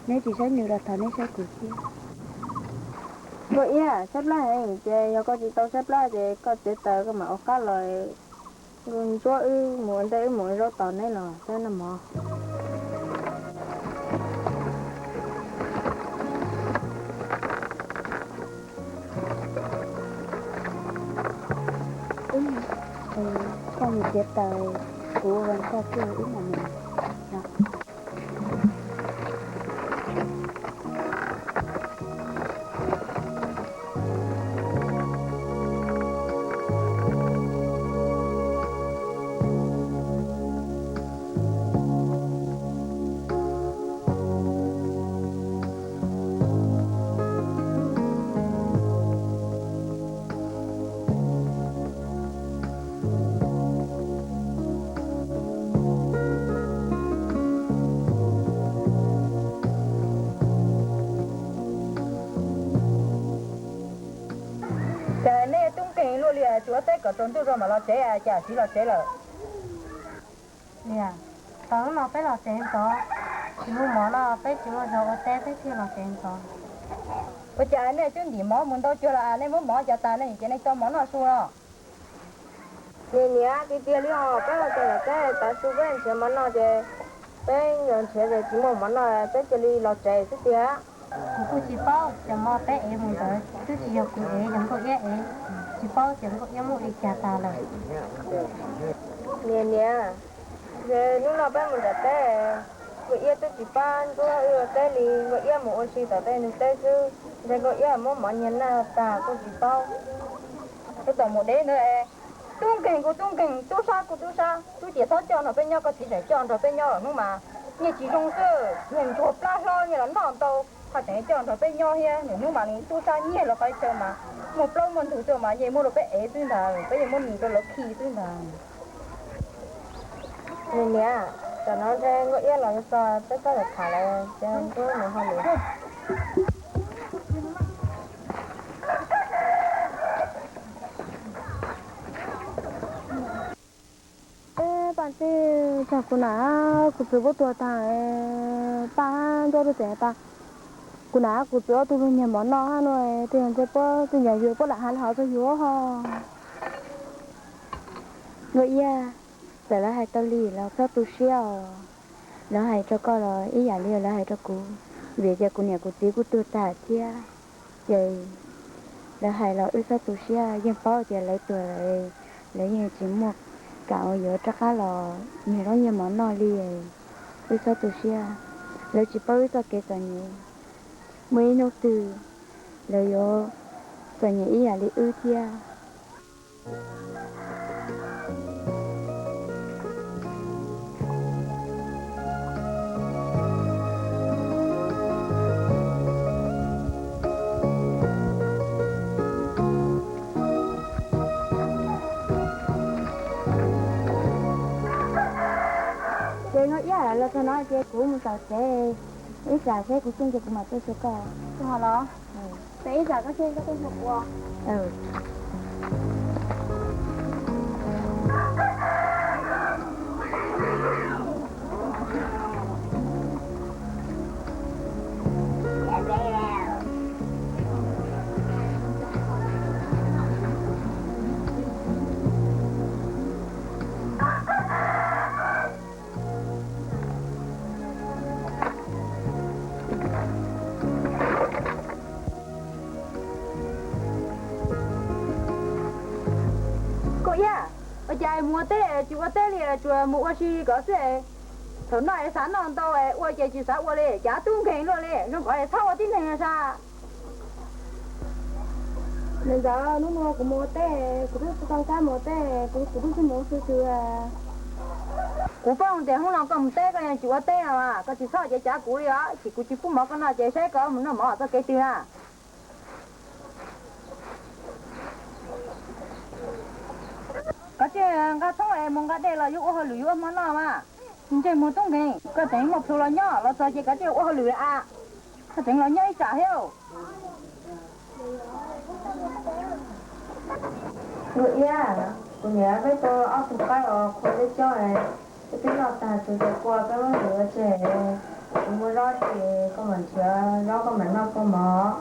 Neb tsis saib nws los thov neb saib kuv thiab. Nkauj Iab, saib plab heev ces yog koj tsis tau saib plab ces koj txiav taws koj mam ua qab los ntsuab wb mus ua ntej, wb mus ua zaub tos neb los saib noj mov. Koj mus txiav taws, kuv ua koj thiab wb mam mus. Cas nej tub nkeeg luaj li, tsis ua teb kom tsaus ntuj zog mam los tsev, cas tsis los tsev lawm? Niam, tau hnub no peb los tsev ntxov, tsis muaj mov no peb tsis muaj zog ua teb peb thiaj los tsev ntxov. Ua cas nej twb ntim mov mus ntau cuag los nej muab mov cov tas ne ces nej tau mov noj su no. Niam, niam, tiag tiag li os, peb los tsev ntxov teb tav su peb nrhiav mov noj ces peb yuav nrhiav ces tsis muaj mov noj peb cia li los tsev xwb tiag. Kuv kuj tsis paub, cov mov peb ev mus ntawd twb tsis yog kuv ev, yog Nkauj Iab ev, tsis paub tias Nkauj Iab muab ua li cas tas lawm. Niam, niam, ntshe hnub no peb mus nram teb, Nkauj Iab twb tsis pab ntsuab wb ua teb li, Nkauj Iab mus ua si tom tej nws teb xwb, ntshe Nkauj Iab muab mov nyiag noj tag kuj tsis paub. Tab tom mus deb ntawd, tub nkeeg kuj tub nkeeg, tub sab kuj tub sab, tub ces txhob coj nrog peb nyob, koj txiv tseem coj nrog peb nyob los hnub mas nyiaj tsis zoo xwb, nyiaj ntsuag plab hlob nyiaj los noj ntau, ho tseem coj nrog peb nyob thiab, nws hnub mas nws tub sab nyiag los qhov chaw mas muaj plaub muaj ntug tuaj mas yeej muab rau peb ev xwb ntag, peb yeej muab nws rau lawv khi xwb ntag. Niam, niam, tam no ntshe Nkauj Iab los txog, peb txhob tham lawv, ces ntsuab mus hauj lwm. Paj Ntxwj, txog kuv nam, kuv txiv kuj tuag tag, paj nrog rau tsev tas. Kuv nam kuv txiv ob tug luag nyiag mov noj no, twb yog ntshe puab tsis nyiam yus puab lam hais li hov rau yus ho. Nkauj Iab, txawm lawv hais tau li los txhob tu siab os. Lawv hais rau koj los ib yam li lawv hais rau kuv, vim tias kuv niam kuv txiv kuj tuag tag thiab. Ces lawv hais los wb txhob tu siab, yeej paub tias lawv tuag lawm, lawv yeej tsis muaj kam uas yuav rov qab los nyiag zaub nyiag mov noj li. Wb txhob tu siab, lawv tsis paub wb txoj kev txom nyem. Muaj ib hnub twg lawv yuav txom nyem ib yam li wb thiab. Ces Nkauj Iab, los txog no ces kuv mus tom tsev, ib tsam seb kuv xyeej ces kuv mam tuaj xyuas koj. Los, ces ib tsam koj xyeej koj tuaj xyuas kuv. Nkauj Iab, ua cas mus ua teb tsis ua teb li, tsuas mus ua si kod xwb? Thaum noj es xav noj ntau, ua ces tsis xav ua li, cas tub nkeeg luaj li, zoo nkauj es txhob ua tib neeg sas. Niam ntxawm, hnub no kuv mus ua teb, kuv twb tsis tau sab mus ua teb, kuv kuv twb tsis mus ua si twg. Kuv paub tias hnub no koj mus teb koj yeej tsis ua teb no, koj tsis txhob cev cav kuv li os, ib chim kuv tsis pub mov koj noj ces saib koj mus noj mov txoj kev twg na. Koj tsis Nqa thoob es mus nqa dej los yuav ua hauj lwm yuav ua hmo noj mas. Ntsej muag tub nkeeg, koj tseem muaj plhu los nyob, los txog ces koj thiaj ua hauj lwm a. Koj tseem los nyob ib tsam thiab. Tus iab, kuv niam peb tau ob tug qaib os, qhua peb cob, peb twb noj tag, tus tais kua peb muab mus ua tseg. Kuv muaj zaub ces koj mam nrhiav zaub koj mam noj koj mov.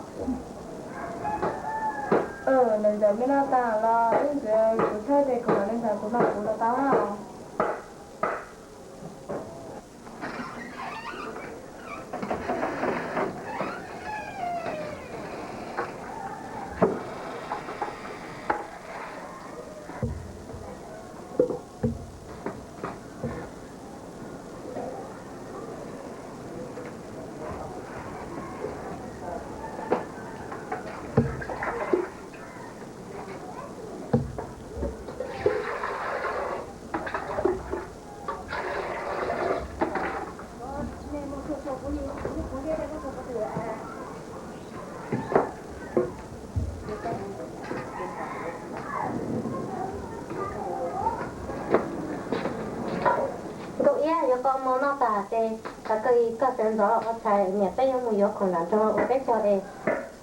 Ntawm ntawm mej noj tag los ib ntsis kuv thaij ces kuv mam li ntawd kuv noj kuv los tau na. Nkauj Iab, yuav koj mus noj tag ces koj, koj sawv ntxov ua tshais, niam peb yuav mus yuav khoom nram nroog ua peb caug es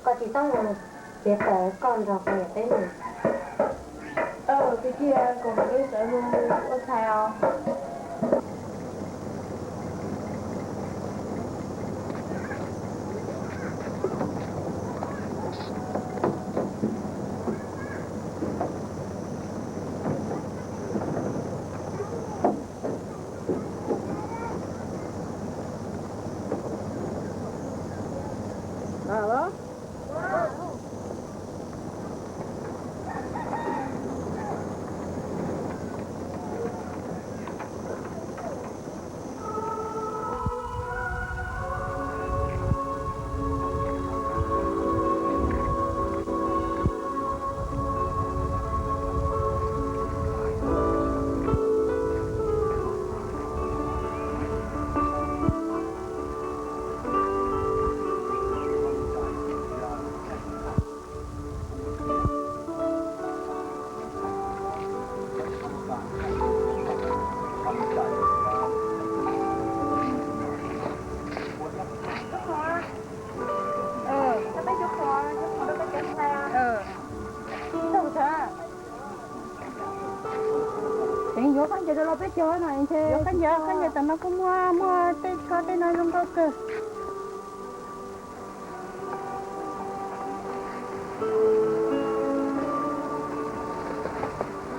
koj tsis txhob mus txiav taws, koj nrog kuv niam peb mus. Tiag tiag, kuv mam li sawv mus ua tshais os. Tseem yuav khaub ncaws rau los peb caug no, yuav khaub ncaws, khaub ncaws tam no kuj muaj, muaj tej tsho tej no zoo nkauj kawg.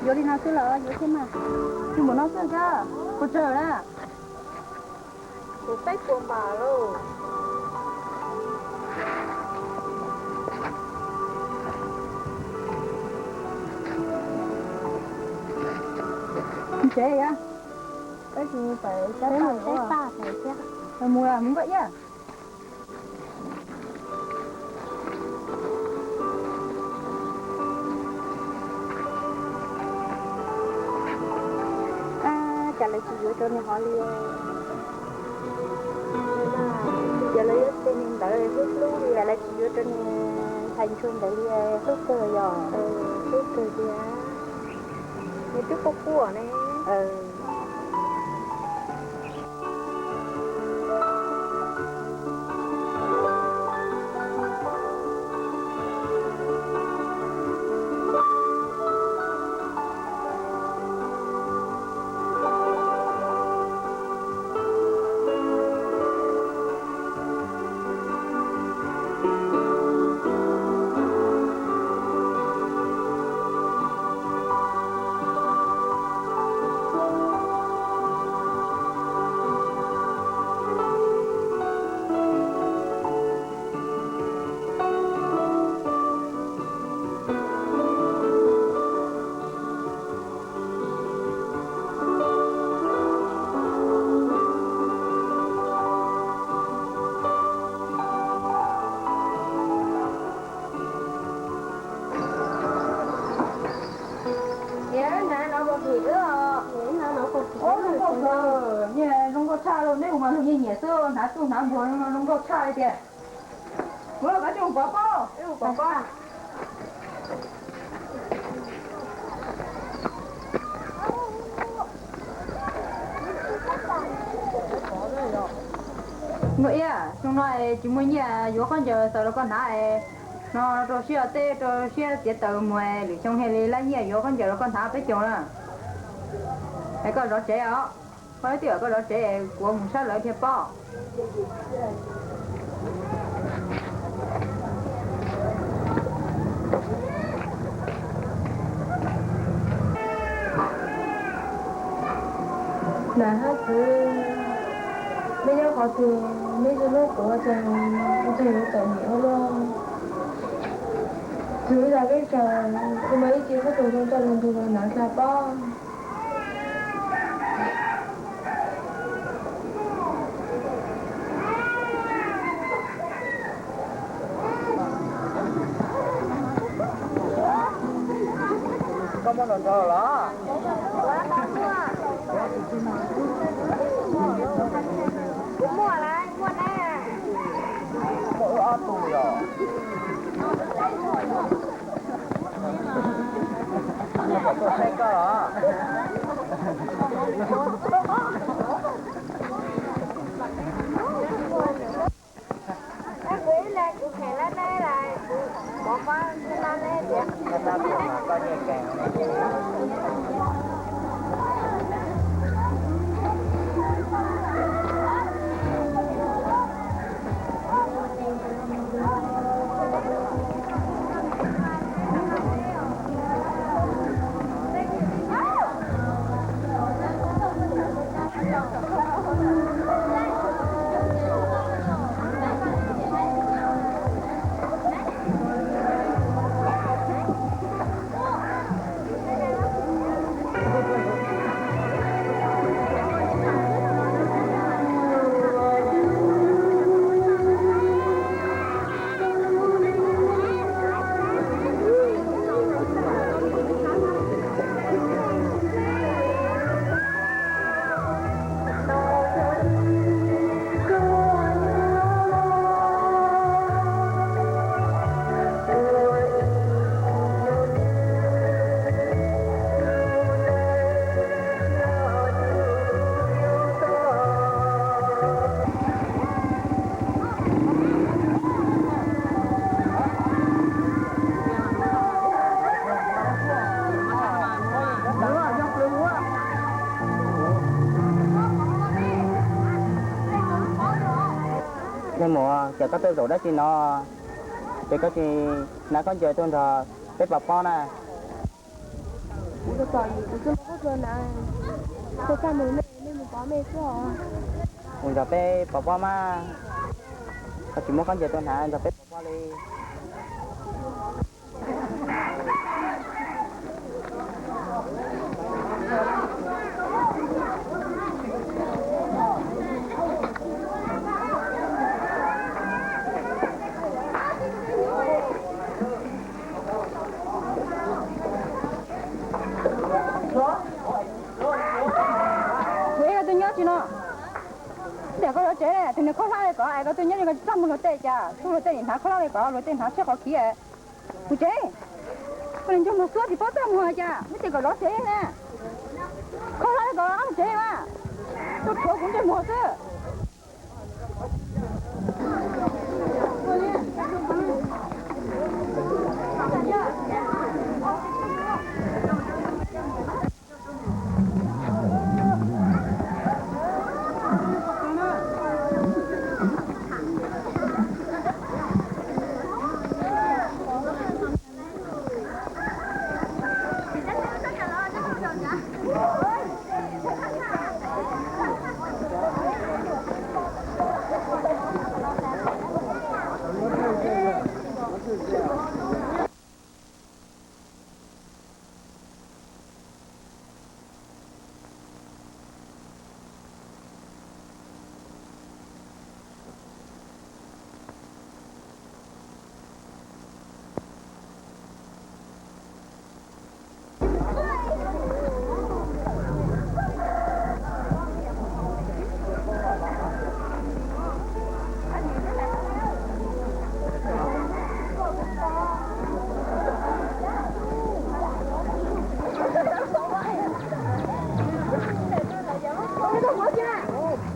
Yuav li no xwb los yuav thiab mas. Tsis npaum no xwb thiab, puas tsawg na? Kuv peb puas npam lauj. Ntsev yog, peb tsis tawm, peb mus peb paj pem thiab. Mus mus nkauj iab. Cas lawv tsis yuav rau nws hov li? Cas lawv yuav tes nws ntawd hlub hlub li, cas lawv tsis yuav rau nws ntxhais ntsuag ntawd li, hlub kawg yom? Hlub kawg tiag. Nws twb quaj quaj ne. Zoo nkauj tshaj lawm, neb ua mas luag nyiam nyiam xwb, hnav txuj hnav npuag zoo nkauj tshaj li tias. Kuv los koj coj mus pov pob, pov pob. Nkauj Iab, xyoo no tsis muaj nyiaj yuav khaub ncaws xaws los koj hnav, no rau siab tej rau siab txiav taws mus, lwm xyoo thiaj li lab nyiaj yuav khaub ncaws los koj hnav peb caug na. Es koj zov tsev os, koj twb yog koj zov tsev, kuv mus saib lawv thiaj paub. Nam hab txwv, mej nyob qhov twg mej tsis hlub kuv ces kuv tsis yuav txom nyem ua luaj. Txwv, zam peb tsaws, kuv mam ib ce khaub ncaws zoo coj lug nrug luag hnav dlha pob. Koj muaj hluas nraug los? Kuv muaj lawm, muaj neb. Muaj wb ob tug yog? Tuaj saib koj los? Kuv ib leeg kuv kheev lab neb lais, kuv pov pob lab neb tias. Leej muam, cas koj tuaj zaum dab tsi no? Ces koj tsis hnav khaub ncaws tuaj nrog peb pov pob na? Kuv tsis pom, kuv tsis muaj khaub ncaws hnav, tsis tau mus, nej mus pov mej xwb os. Mus nrog peb pov pob mas, koj tsis muaj khaub ncaws tuaj hnav nrog peb pov pob li. Kuv ib leeg tuaj nyob tsis no. Tias koj zov tsev, tus niag khaub hlab li ko es koj tuaj nyob li ko tsis txaj muag luag tej cas, txaj luag tej nim hnav khaub hlab li ko, luag tej hnav tshiab qhov khiv. Kuv tsev, koj niag ntsej muag xuab tsis paub txaj muag cas, meb tias kom zov tsev na. Khaub hlab li ko ob tsev mas, tuaj rhuav kuv ntsej muag xwb.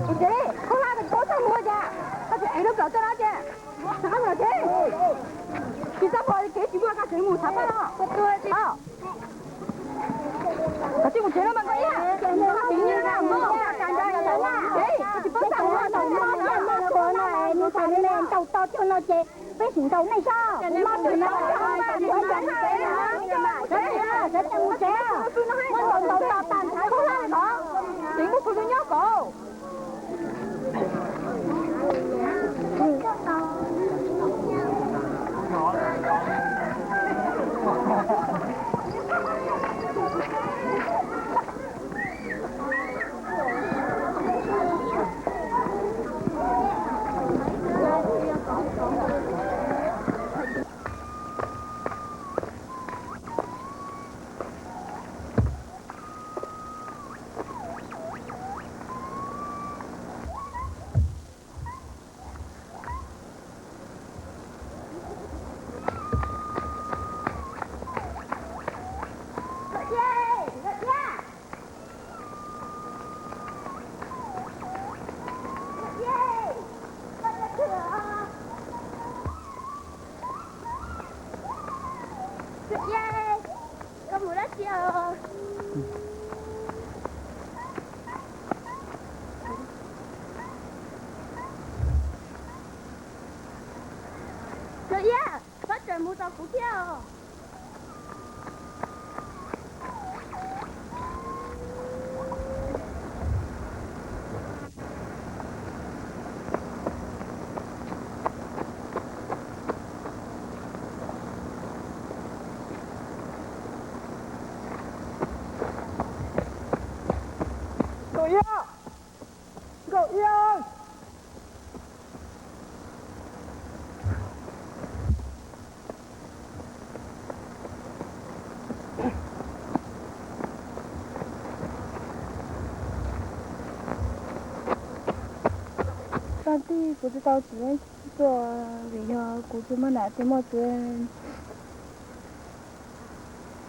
Kuv tsev, khaub hlab ko tsis paub txaj muag cas. Kev rau kawm txog no ces, tsis txhob pom kev tsis muaj koj tseem mus xav pab no. Koj tsis mus tsev no mas koj ib yam. Koj tsis paub xav mus no, mus tau cog no ces peb sim ntaus nej sab, kuv mob tug no, sawv tsees mus tsev, muab ntaus ntaus tas tas ntshav khaub hlab ko, tseem muaj phooj ywg nyob ko. Koj mus dab tsi os? Koj iab, txhob tseem mus tos kuv thiab os. Nkauj Iab! Nkauj Iab! Tag kis kuv tsis tau txiv tuaj vim yog kuv tsis muaj nam tsis muaj txiv.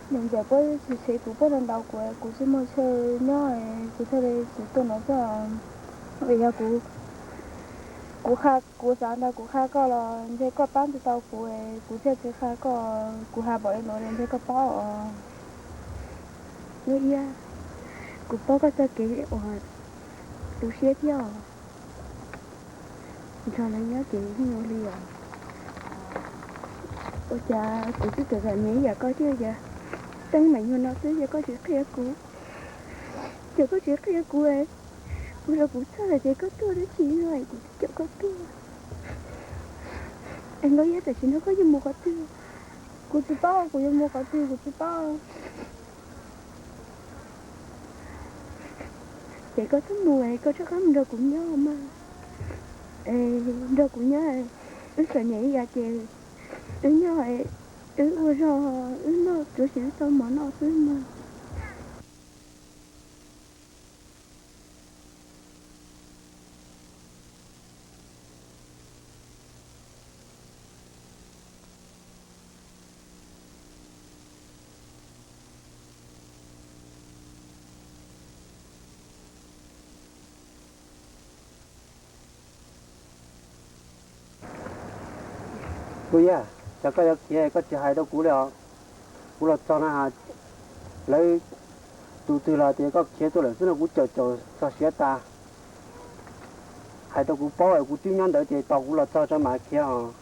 Niam ntxawm puab tsis xev kuv, puab ntaus kuv, kuv tsis muaj chaw nyob, kuv thiaj li txiv tuaj no xwb. Vim yog kuv, kuv qha, kuv xav nrog kuv qha koj los ntshe koj pab tsis tau kuv, kuv thiaj tsis qha koj. Kuv hais npaum li no ntshe koj paub os. Nkauj Iab, kuv paub koj txoj kev uas tu siab thiab os. Nrog lawv nyob ces yeej ua li os. Ua cas kuv twb txom nyem ib yam koj thiab, cas teeb meem nyuag no xwb ces koj tsis qhia kuv. Ces koj tsis qhia kuv, ua rau kuv txhawj ces koj tuaj dab tsi no kuv twb caum koj tuaj. Es Nkauj Iab, tam sim no koj yuav mus qhov twg? Kuv tsis paub kuv yuav mus qhov twg, kuv tsis paub. Ces koj txhob mus, koj rov qab mus nrog kuv nyob mas. Nrog kuv nyob, wb txom nyem ib yam ces wb nyob, wb ua zog, wb noj tsuav tsis wb tau mov noj xwb mas. Nkauj Iab, cas koj yuav khiav koj tsis hais rau kuv li os? Kuv los txog na, lawv tus twg los tias koj khiav tuaj lawm xwb no, kuv caum caum txog siav tas. Hais rau kuv paub, kuv twb nyob ntawd ces tos kuv los txog tso mam khiav os.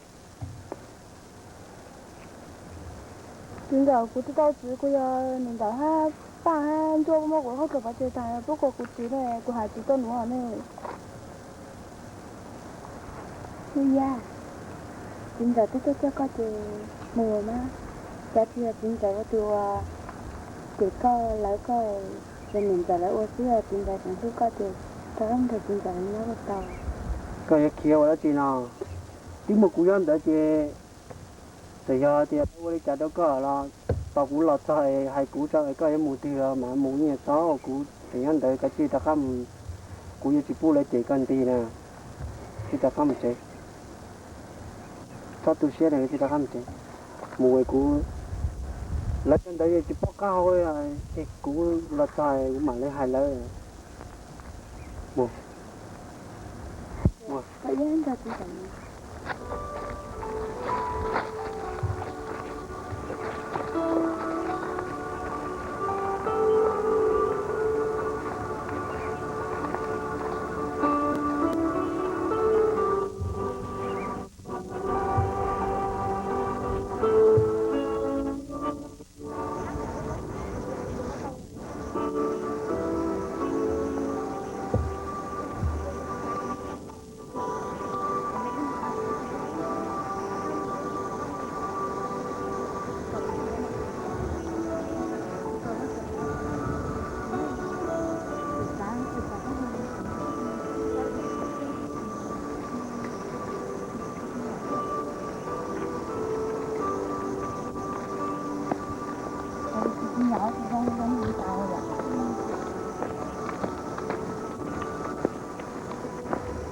Txiv ntxawm, kuv tsis tau txiv, kuv yog niam ntxawm hab paj hab ntsuab muab kuv qhov txuas pov tseg tag, pub kuv txiv ne, kuv hais txiv tuaj nuv ne. Nkauj Iab, txiv ntxawm twb coj coj koj ces mus mas, cas tsis yog txiv ntxawm ua tus uas cem koj lawv koj, yog niam ntxawm lawv ua xwb, txiv ntxawm tseem hlub koj ces rov qab nrog txiv ntxawm lawv nyob ua tau. Koj yuav khiav ua dab tsi no? Twb muaj kuv nyob ntawd ces txawm yog tias lawv ua li cas rau koj los tos kuv los txog es hais kuv tso es koj yuav mus twg los mas mus, nyiaj txob kuv tseem nyob ntawd, koj cia li rov qab mus. Kuv yuav tsis pub lawv cem koj nti na, cia li rov qab mus tsev. Txhob tu siab na, cia li rov qab mus tsev. Mus es kuv, lawv cov ntawd yeej tsis paub qab hau, ces kuv los txog kuv mam li hais lawv. Mus, mus. Ib nrog kuv kom no.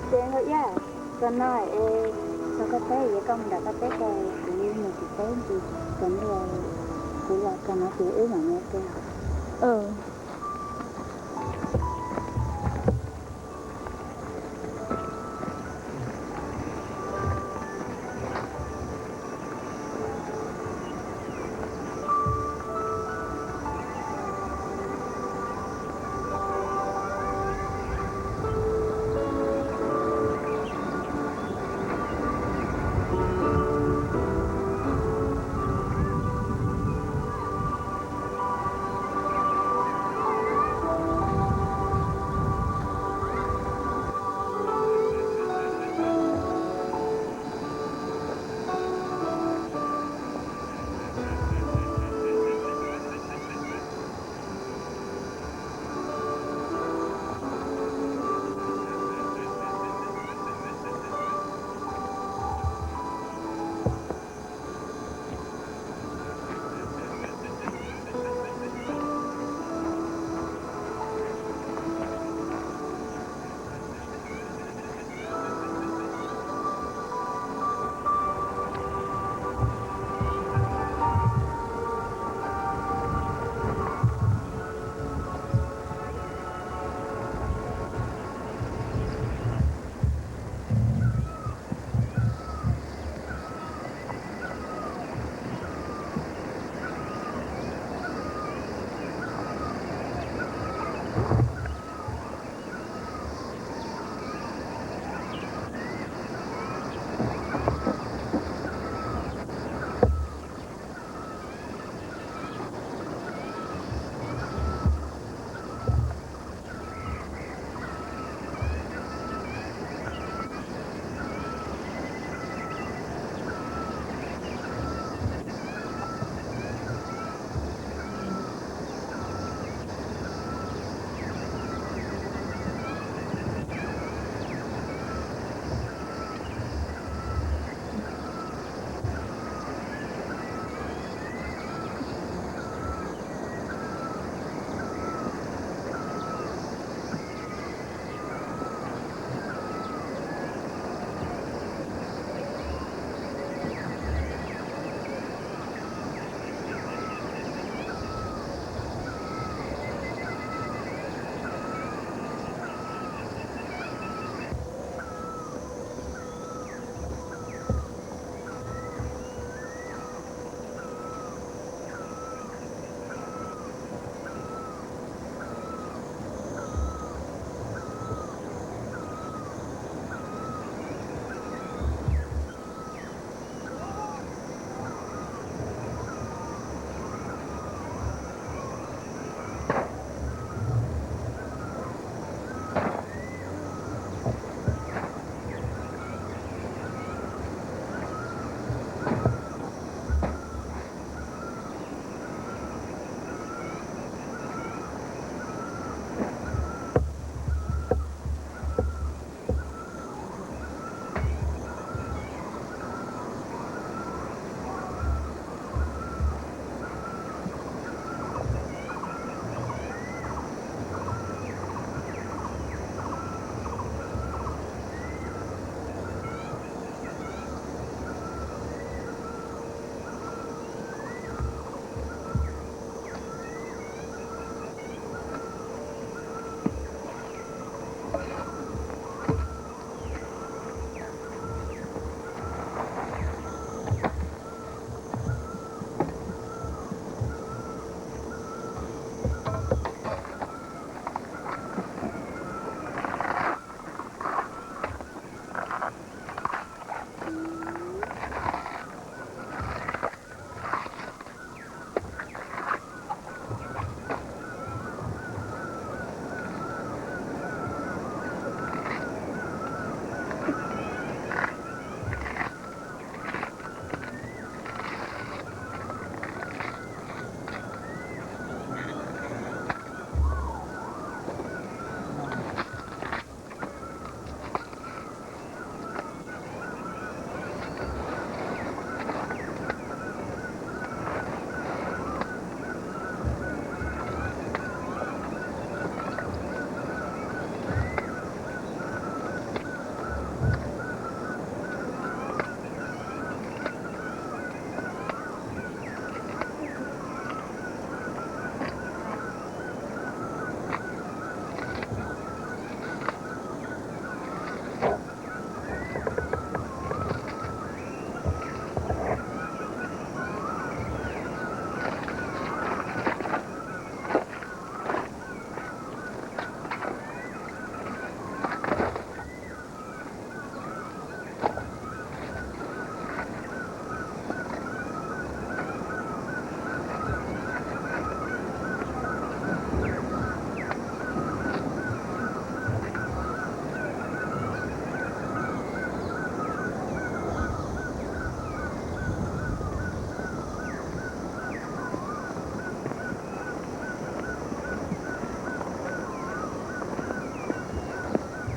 Ces nkauj Iab, txog no es txog koj teb, yuav koj mus nram koj teb ko, kuv mus kuv teb ntsis, txog no kuv los txog no ces wb mam mus ua ke.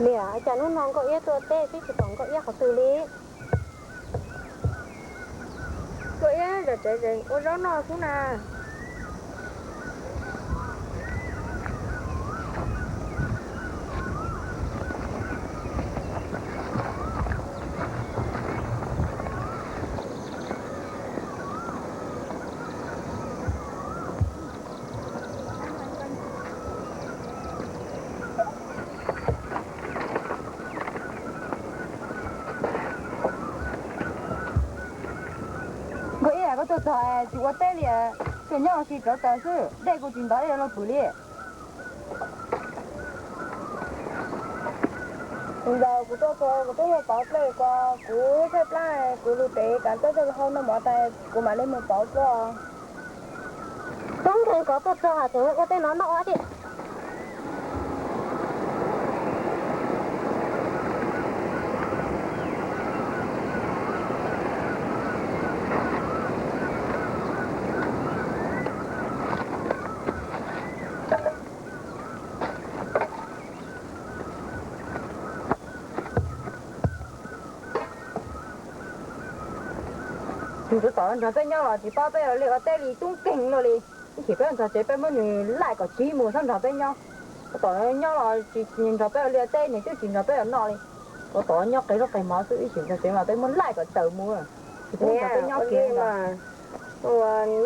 Niam, cas hnub no Nkauj Iab tuaj teb twb tsis pom Nkauj Iab qhov twg li? Nkauj Iab zom tsev ua zaub noj xwb na. Nkauj Iab, koj tuaj txog tsis ua teb li, tuaj nyob ua si rauv taws xwb, dej kuj tsis ntov ib lo pwm li. Ntawd kuv tuaj txog kuv twb mus pauv dlej ko, kuv tshaib plab, kuv lug tev kav txawb txoj hau noj mov tas kuv mam li mus pauv dlej. Tub nkeeg koj tuaj txog tseem ua tej no noj ua si. Nws tab tom nrog peb nyob los tsis paub peb ua liaj ua teb li, tub nkeeg no li. Ib chim peb mus txog tsev peb muab nws laij kom tsiv mus txhob nrog peb nyob. Tab tom nyob los tsis nrog peb ua liaj ua teb, nws twb tsis nrog peb ua noj li. Tab tom nyob qe zaub qe mov xwb, ib chim txog tsev mas peb muab laij kom tawm mus, tsis pub nrog peb nyob kiag.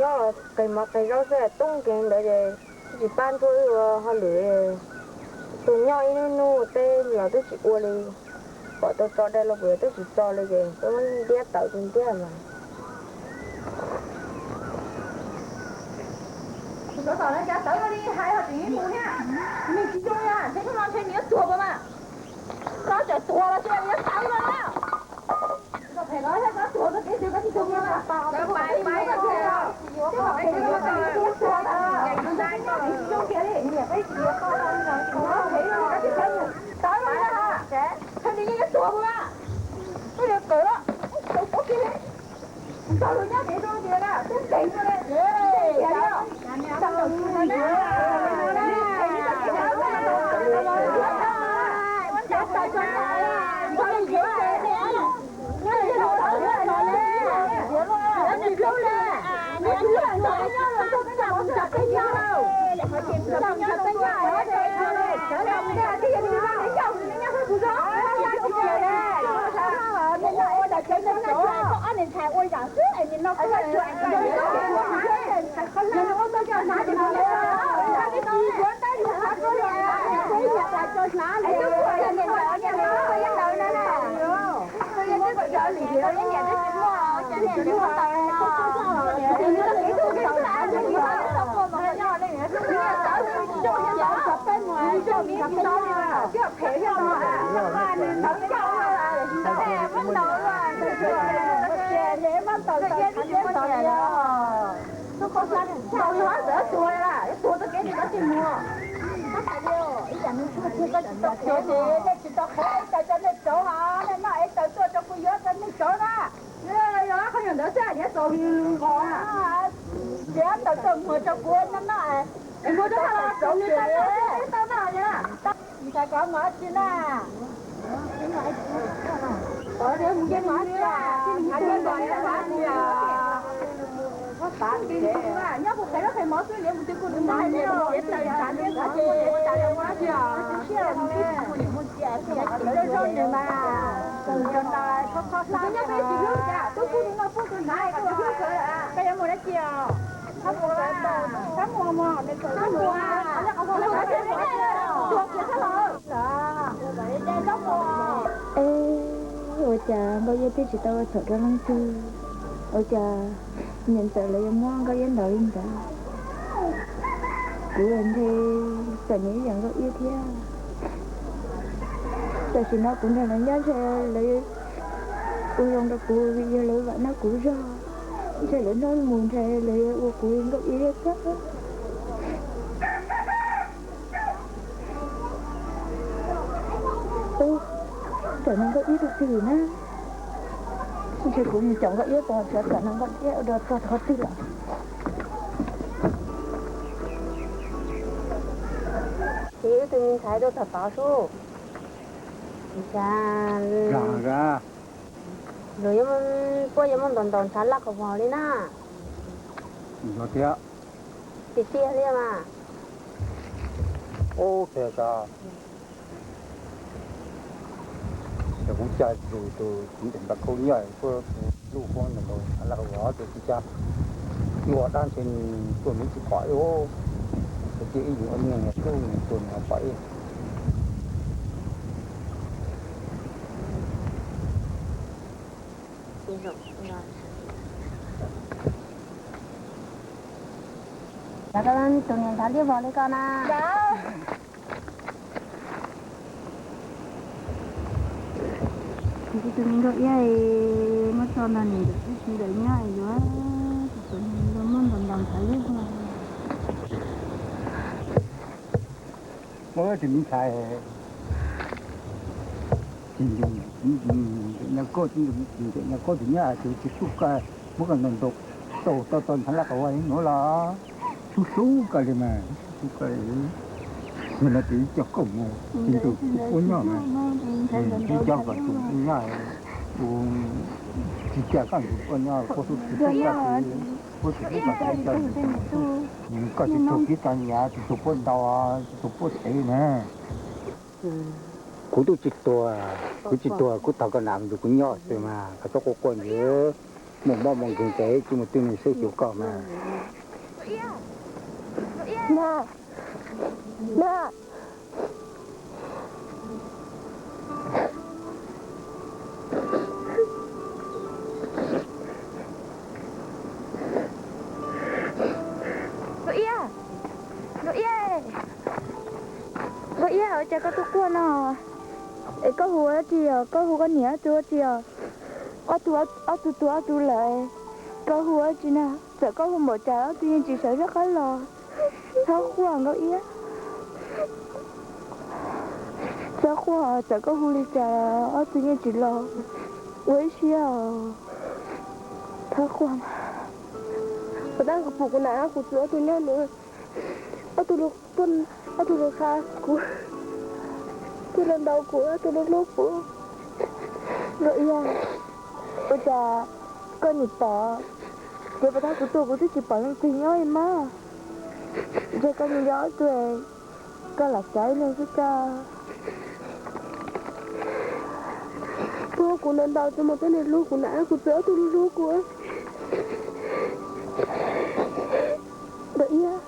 Nyob los qe mov qe zaub xwb, tub nkeeg ntawd ces twb tsis pab ntsuab wb ua hauj lwm. Tus nyob ib hnub hnub teb los twb tsis ua li, pom tau tso dai los kuv twb tsis tso li ces twb muab ntiab tawm tus ntiab mas. Tus tsov tom no cas tawv li hais ho tseem mus thiab. Nws tsis zoo li, ntshe hnub no ntshe nws yuav tuag puas mas. Koj tseem tuag los tsis yuav tawv no na. Koj phem los thiab, koj tuag txog kev twg koj tsis tuag kiag mas. Tawv li na, nws yeej yuav tuag puas mas. Koj li yuav kawm los, kawm puav kiag li. Tau lus nyob kev zoo tias tub nkeeg no li. Tsis tau qhev es taws rau nej tsov, nej noj es taws tuaj rau kuv yuav rau nej tsov na. Yog qhov nyuag ntawd xwb niag txaus li nqos. Tiav taws tuaj muag rau kuv noj noj es. Es muag rau hauv los tau noj li. Ntshai kov mov tsi na. Ntshai kov mov tsi, ntshai kov mov tsi. Nyob kuv qhev lub qhev mov xwb, liav mus twg kuj lwm ntag. Zoo zoo nws mas, zoo no, koj nyob peb tsis hlub cas, twb kuj noj pub tus hnav, koj yuav hlub sawv. Koj yuav mus dab tsi os? Koj mus, mus, mus. Es ua cas Nkauj Iab twb tsis tau ua txhaum rau leej twg, ua cas niam ntxawm lawv yuav muab Nkauj Iab ntaus li ntawd? Kuv ntshe txom nyem ib yam Nkauj Iab thiab. Tam sim no kuv nrog lawv nyob ntshe lawv ua zoo rau kuv vim yog lawv vam noj kuv zog. Ntshe lawv hnub mus ntshe lawv yuav ua kuv li Nkauj Iab thiab. Ub, tam no Nkauj Iab rau twg na? Ntshe kuv mus caum Nkauj Iab tod, xyov tam no Nkauj Iab ua dua txog qhov twg lawm. Ces wb tus me ntxhais tuaj txog tod sub. Zag, zag. Luag yuav, puab yuav muab ntaus ntaus ntshav laj qhov vog li na. Yog tiag. Tiag tiag li mas. Ub, tiag sas. Ces kuv ca tus txiv ntees npaj khaub nyiaj tuaj, tus luj huab ntaus ntaus ntshav laj qhov vog ces kuv ca ua dab ntshe nws tuaj nws tsis pom ib, ces cia ib yim ua niag niag tub nws tuaj nws pom ib. Tus niam ntshav liab vog li ko na. Tus me nkauj iab muab tso ntawm niam ntawm tub txiv ntawm nyob yuav tus txiv ntawd muab ntaus ntaus ntshav liab vog. Tus me ntxhais, tsis nco, nco koj, nco koj tus nyob tus tsis xub koj, muab koj ntaus ntaus tau tau ntshav laj qhov vog li nuav los xub xub koj li mas, xub xub koj li. Yog no tus ib co koj mus tsis nco tus puab nyob mas, ib co koj tus puab nyob, tsis ca koj tus puab nyob, puab xub tsis xub koj, puab tsis xub koj, koj tsis tug tib tso nyiav, tsis tug puab ntaus, tsis tug puab tev na. Kuv twb tsis tuag, kuv tsis tuag, kuv thov koj nam ntug kuv nyob xwb mas, koj txhob quaj quaj ntawd, muaj mob muaj nkeeg ces tsis muaj twg nws saib xyuas koj mas. Nkauj iab, nkauj iab, nkauj iab, ua cas koj tuaj quaj no? Es koj hu ua dab tsi os? Koj hu koj niam ob tug ua dab tsi os? Ob tug, ob tug tuag ob tug lawm, koj hu ua dab tsi na? Txawm koj hu npaum cas ob tug yeej tsis sawv zoj qab los. Txhob quaj nkauj iab, txhob quaj, txawm koj hu li cas ob tug yeej tsis los. Ua ib siab os, txhob quaj. Kuv tab kuv pum kuv nam kuv txiv ob tug nyob nua, ob tug, ob tug lug qha kuv, ob tug lug ntaus kuv, ob tug lug hlub kuv. Nkauj iab, ua cas koj nim pom, ces puas tab kuv tuaj kuv twb tsis pom leej twg nyob li mas. Ntshe koj nyob ob tug, koj lam xav ib leeg xwb tso. Puab kuv ntaus ntaus txog mus tej niag hlub kuv nam kuv txiv ob tug lug hlub kuv. Nkauj iab,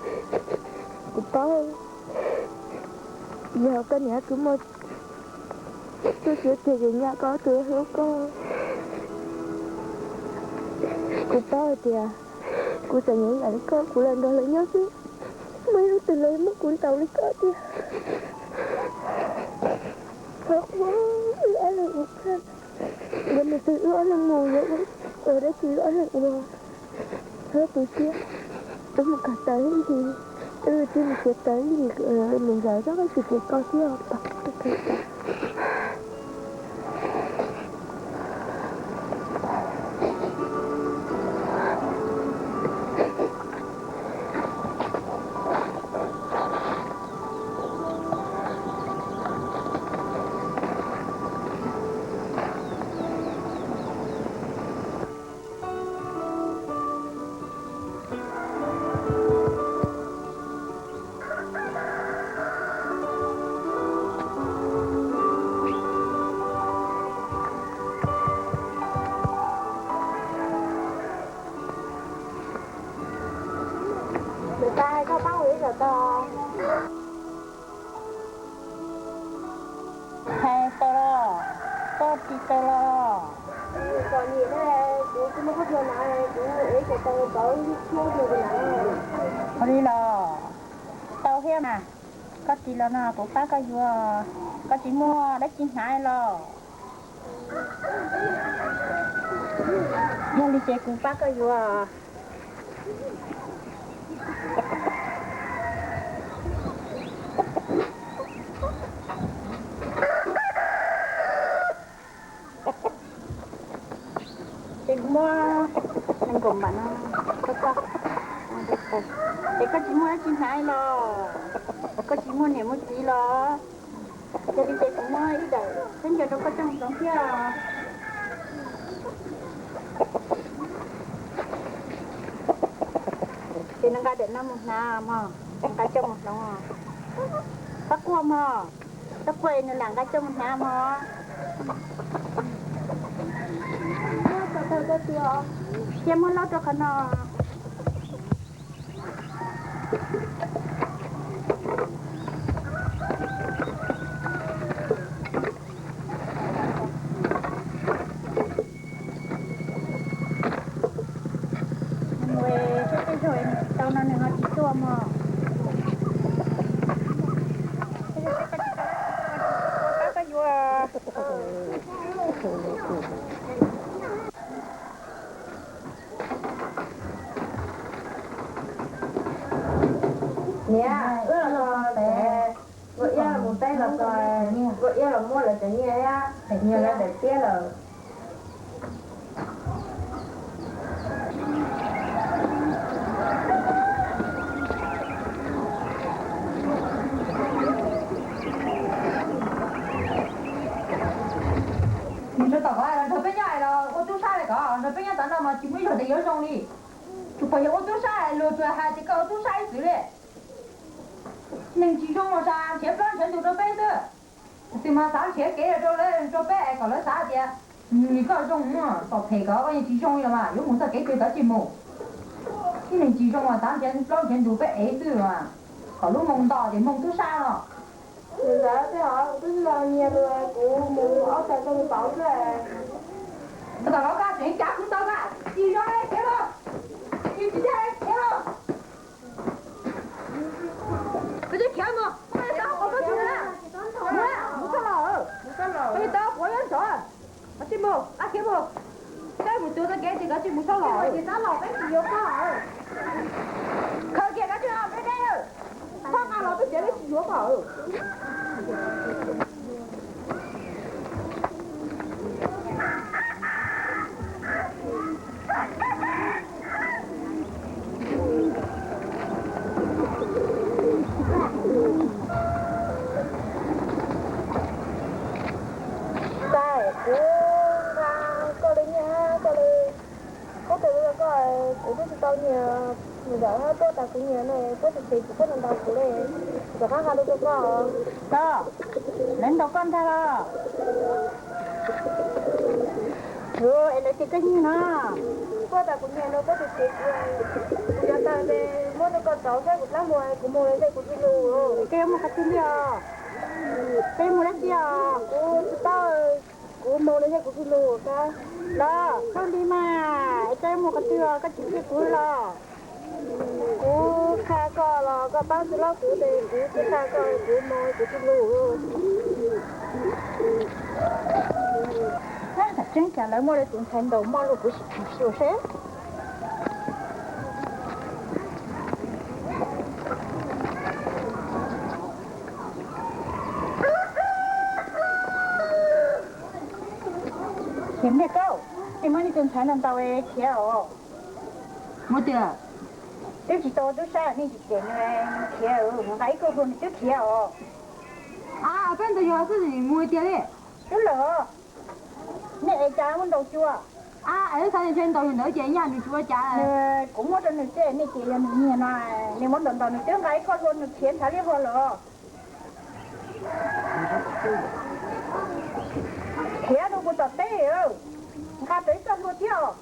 kuv paub, yog koj niam kuv muaj txuj siab tiag ces nyaj koj ob tug hlub koj. Kuv paub hais tias kuv txom nyem ib yam li koj, kuv los nrog lawv nyob xwb, muaj ib hnub twg lawv muab kuv ntaus li koj tiag. Txhob quaj, wb ob leeg ua, yuav mus twg wb ob leeg mus, yuav ua dab tsi wb ob leeg ua. Txhob tu siab, wb mus kawm taws ib ntsis, wb twb mus kawm taws ib ntsis, mus ncaws txhob tsis pum koj thiab os. Nws tas koj paub ua ib zaug tau. Hais tau los, koj tsis tau los. Kuv txom nyem na, kuv tsis muaj khaub ncaws na, kuv ev tsis tau kauv thiab ncaws na. Ua li los tau thiab mas, koj tsis los no kuv pab koj yuav, koj tsis muaj dab tsi hnav los. Yog li ces kuv pab koj yuav. Ces kuv muab nees nkaum npam no rau koj. Ces koj tsis muaj dab tsi hnav los? Koj tsis muaj niam muaj txiv los? Yog li ces kuv muab ib daim khaub ncaws rau koj coj mus hloov thiab. Ces nws nqa daim no mus hnav mog, nqa coj mus hloov. Txhob quaj mog, txhob quaj nws lam nqa coj mus hnav mog. Cia muab laub rau qhov no. Nws saib tej zaug nws tsis tau no nws ho tsis tuaj mog. Koj yuav. Niam, wb los txog tsev, Nkauj Iab mus teb los txog, Nkauj Iab los muab lawv cov nyiaj thiab, nyiag lawv daim tiab lawm. Nws tsuas tom qab los nrog peb nyob es los ua tub sab li ko, nrog peb nyob tom no mas tsis muaj ib zaug tias yuav zoo li. Tsuas pom yog ua tub sab, luag tsuas hais tias koj ua tub sab ib txwm li. Neeg tsis zoo los sas nrhiav plaub nrhiav ntug rau peb xwb. Tus twg mas xav nrhiav kev rau lawv, rau peb es kom lawv xav tias nws li koj zoo, tom phem kom koj yeej tsis zoo li los mas yuav mus txoj kev twg koj tsis mus. Ib neeg tsis zoo mas xav nrhiav plaub nrhiav ntug peb ev xwb mas, kom lub moo nto tias moo tub sab no. Nws ntawd tej hov kuv twb tsis los nyiag los kuv mus ob txais tau mus pauv xwb. Tau tom los koj tseem cav kuv tau koj tsis zoo li khiav los, tsis tsis tau khiav los. Koj tsis khiav mus, mus tau qhov koj tsis mus na. Mus, mus txog los, koj tsis tau quav nyob nrov. Koj tsis mus, koj khiav mus. Koj mus txog txoj kev ces koj tsis mus txog los. Khaws kiag koj tsis los peb deb, txhob nqa los peb tsev peb tsis yuav koj. Tais, kuv nqa koj li nyiaj koj li, kuv tus li koj, kuv twb tsis tau nyiag, nws ntawd tuaj tas kuv nyiag ne, puab tsis tseg kuv puab ntau kuv li, rov qab nqa rau koj. Koj, lawv ntaus koj ntag los? Ua es lawv tias koj nyiag no. Puab tas kuv nyiag no puab tsis tseg kuv, kuv cov taw ces muab rau koj rauv saib kuv dlaab muag kuv moog los ntshe kuv tsis lug. Koj yuav moog qhov twg li os? Koj yuav moog dlaab tsi os? Kuv tsis paub, kuv moog los ntshe kuv tsis lug kab. Los khaub lig mas, es koj yuav moog qhov twg os? Koj tsis ntsib kuv los? Kuv qha koj los koj paub txug laub kuv tes, kuv tsis qha koj kuv moog kuv tsis lug. Tseeb cas lawv muaj li tus ntxhais ntaus moj lug kuv sim xyuas seb. Ces mej kauj, es muaj ib tug ntxhais ntaus ntaus khiav os. Muaj tiag. Twb tsis tau tub sab nej tsis cem nws khiav, nqa ib kauj hlua nws twb khiav os. A, peb ntaus yog xwb mus tiag li. Twb lawm, nej es cas muab ntaus cua? A, es xav tias ntshe ntaus yog ntawd ces yog nws tsis ua cas. Kuv muab rau nws xwb, nej ces yog nws nyiag no, nej muab ntaus ntaus nws twb nqa ib kauj hlua nws khiav ntshav liab vog lawm. Khiav rau kuv tom teb, nqa tau ib kauj hlua thiab.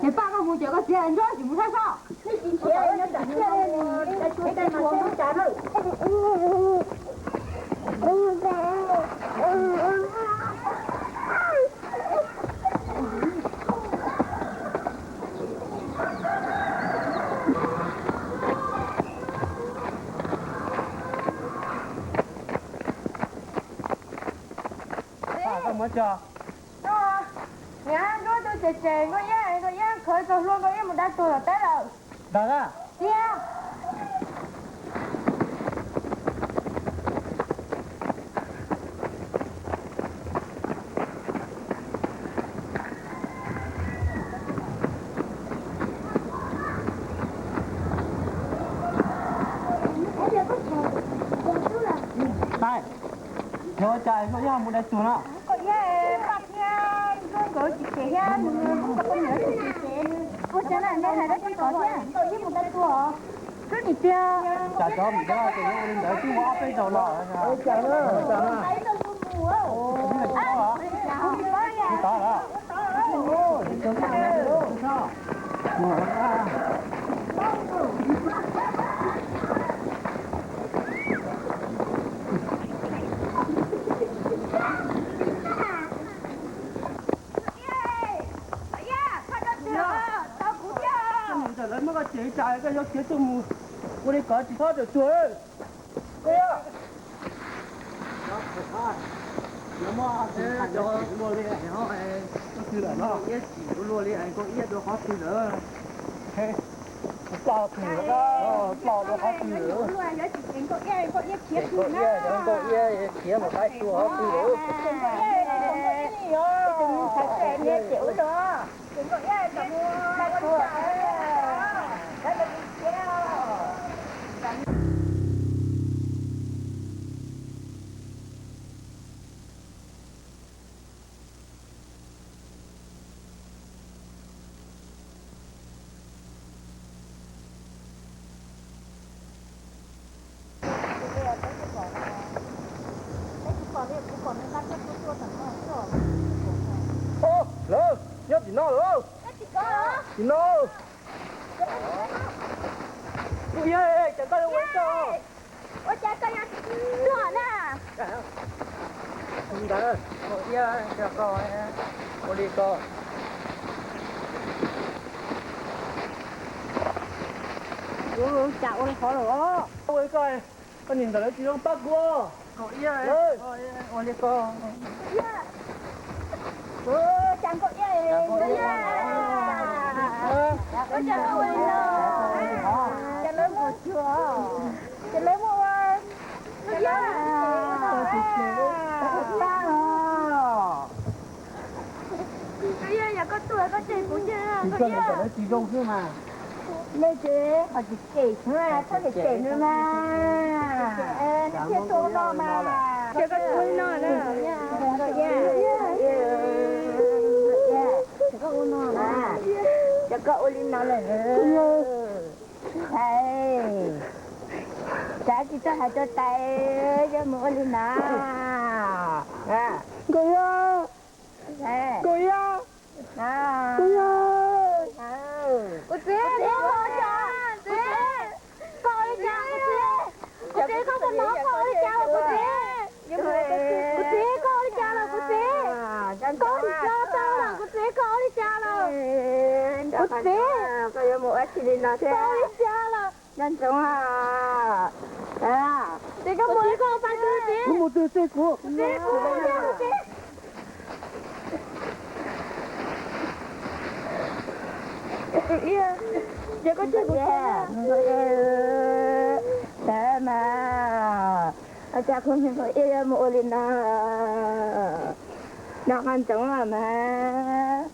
Ces paj koj mus ces koj txiv nrog tsis mus sab sab. Nej tsis nrhiav nyob tom teb, cua tej mas tsis ua cas na. Koj muab tso. Niam, Nruab Ntuj tsem tsem Nkauj Iab, Nkauj Iab khaws txog hlua Nkauj Iab mus da tuag tom teb lawm. Ntag. Tiag. Tais, Cas Nkauj Iab mus dai tuag no? Nkauj Iab poj thiab Nkauj Iab tsis ces thiab nws mus tau poj niam tsis ces. Ua cas na, nej hais dab tsi tod thiab? Nkauj Iab mus dai tuag. Twb nim tiag. Cas cov mus dab ces yuav ua li ntawd twb muaj ob peb zaug los. Tod los. Ntawm lawv muab koj cem ib tsam koj yuav khiav tuaj mus ua li ko tsis txhob rawm tuag. Luag li, koj twg lawm no? Iab tsis luag li, Nkauj Iab dua qhov twg lawm? Plaub twg lawm, plaub dua qhov twg lawm? Nkauj Iab, Nkauj Iab khiav mus qab tua qhov twg lawm? Lawv nyob tim no lawm. Tim no. Kuv yog, cas koj yuav ua li ko? Ua cas koj yuav tuag na? Ntawd, Iab, ua li ko. Cas ua li qhov los? Ua li ko, koj niam ntawd lawv tsis zoo pab kuv. Ua li ko. Cas Nkauj Iab, Nkauj Iab, cas lawv mus cuag, cas lawv muaj ua Nkauj Iab. Yog koj tuag koj cem kuv, Nkauj Iab. Tsis zoo xwb mas. Nej tsis cem xwb, txhob cem nws mas. Nws thiaj tuaj no mas. Ces koj ua li no na. Ces koj ua li no lawm. Hais, cas tsis tau hais rau tais yuav mus ua li no. Nkauj Iab, Nkauj Iab, Nkauj Iab. Kuv txiv, kuv txiv, koj ua li cas kuv txiv? Kuv txiv, koj puas hnov koj ua li cas los kuv txiv? Kuv txiv, koj ua li cas los kuv txiv? Koj ua li cas tau los kuv txiv, koj ua li cas los? Kuv txiv, koj ua li cas los? Nco ntsoov, txiv, koj mus li koj pab kuv txiv. Kuv mus twg txiv kuv? Txiv, kuv mus li kuv txiv. Ces koj tseg kuv txiv. Tag mas, ua cas kuv niag Nkauj Iab yuav mus ua li no? Nco qab ntsoov los mas.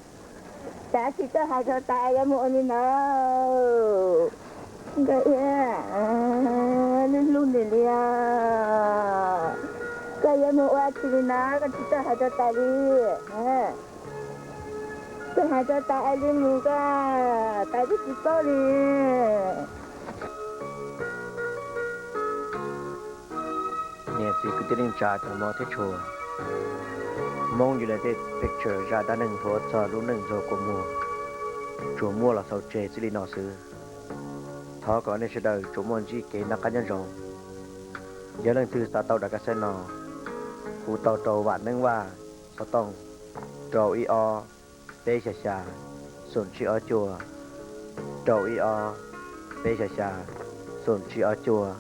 Cas tsis tau hais rau tais yuav mus ua li no? Nkauj Iab, lub hlub nws li os. Koj yuav mus ua tsi li no koj tsis tau hais rau tais li? Koj hais rau tais li mus koj, tais twb tsis paub li. Niam txiv kwv tij neej tsa cov hmov thiab tshua, Hmoob United Picture zaj dab neeg nthuav txog lub neej ntxuag kua muag tsuas muaj los xaus tseg txij li no xwb. Thov kom nej sawv daws tsuas muaj ntsib kev noj qab nyob zoo. Yog leej twg xav tau daim kas xeeb no, hu tau rau Vam Neeb Vaj xov tooj rau ib ob peb xya xya xoom tsib ob cuaj, rau ib ob peb xya xya xoom tsib ob cuaj.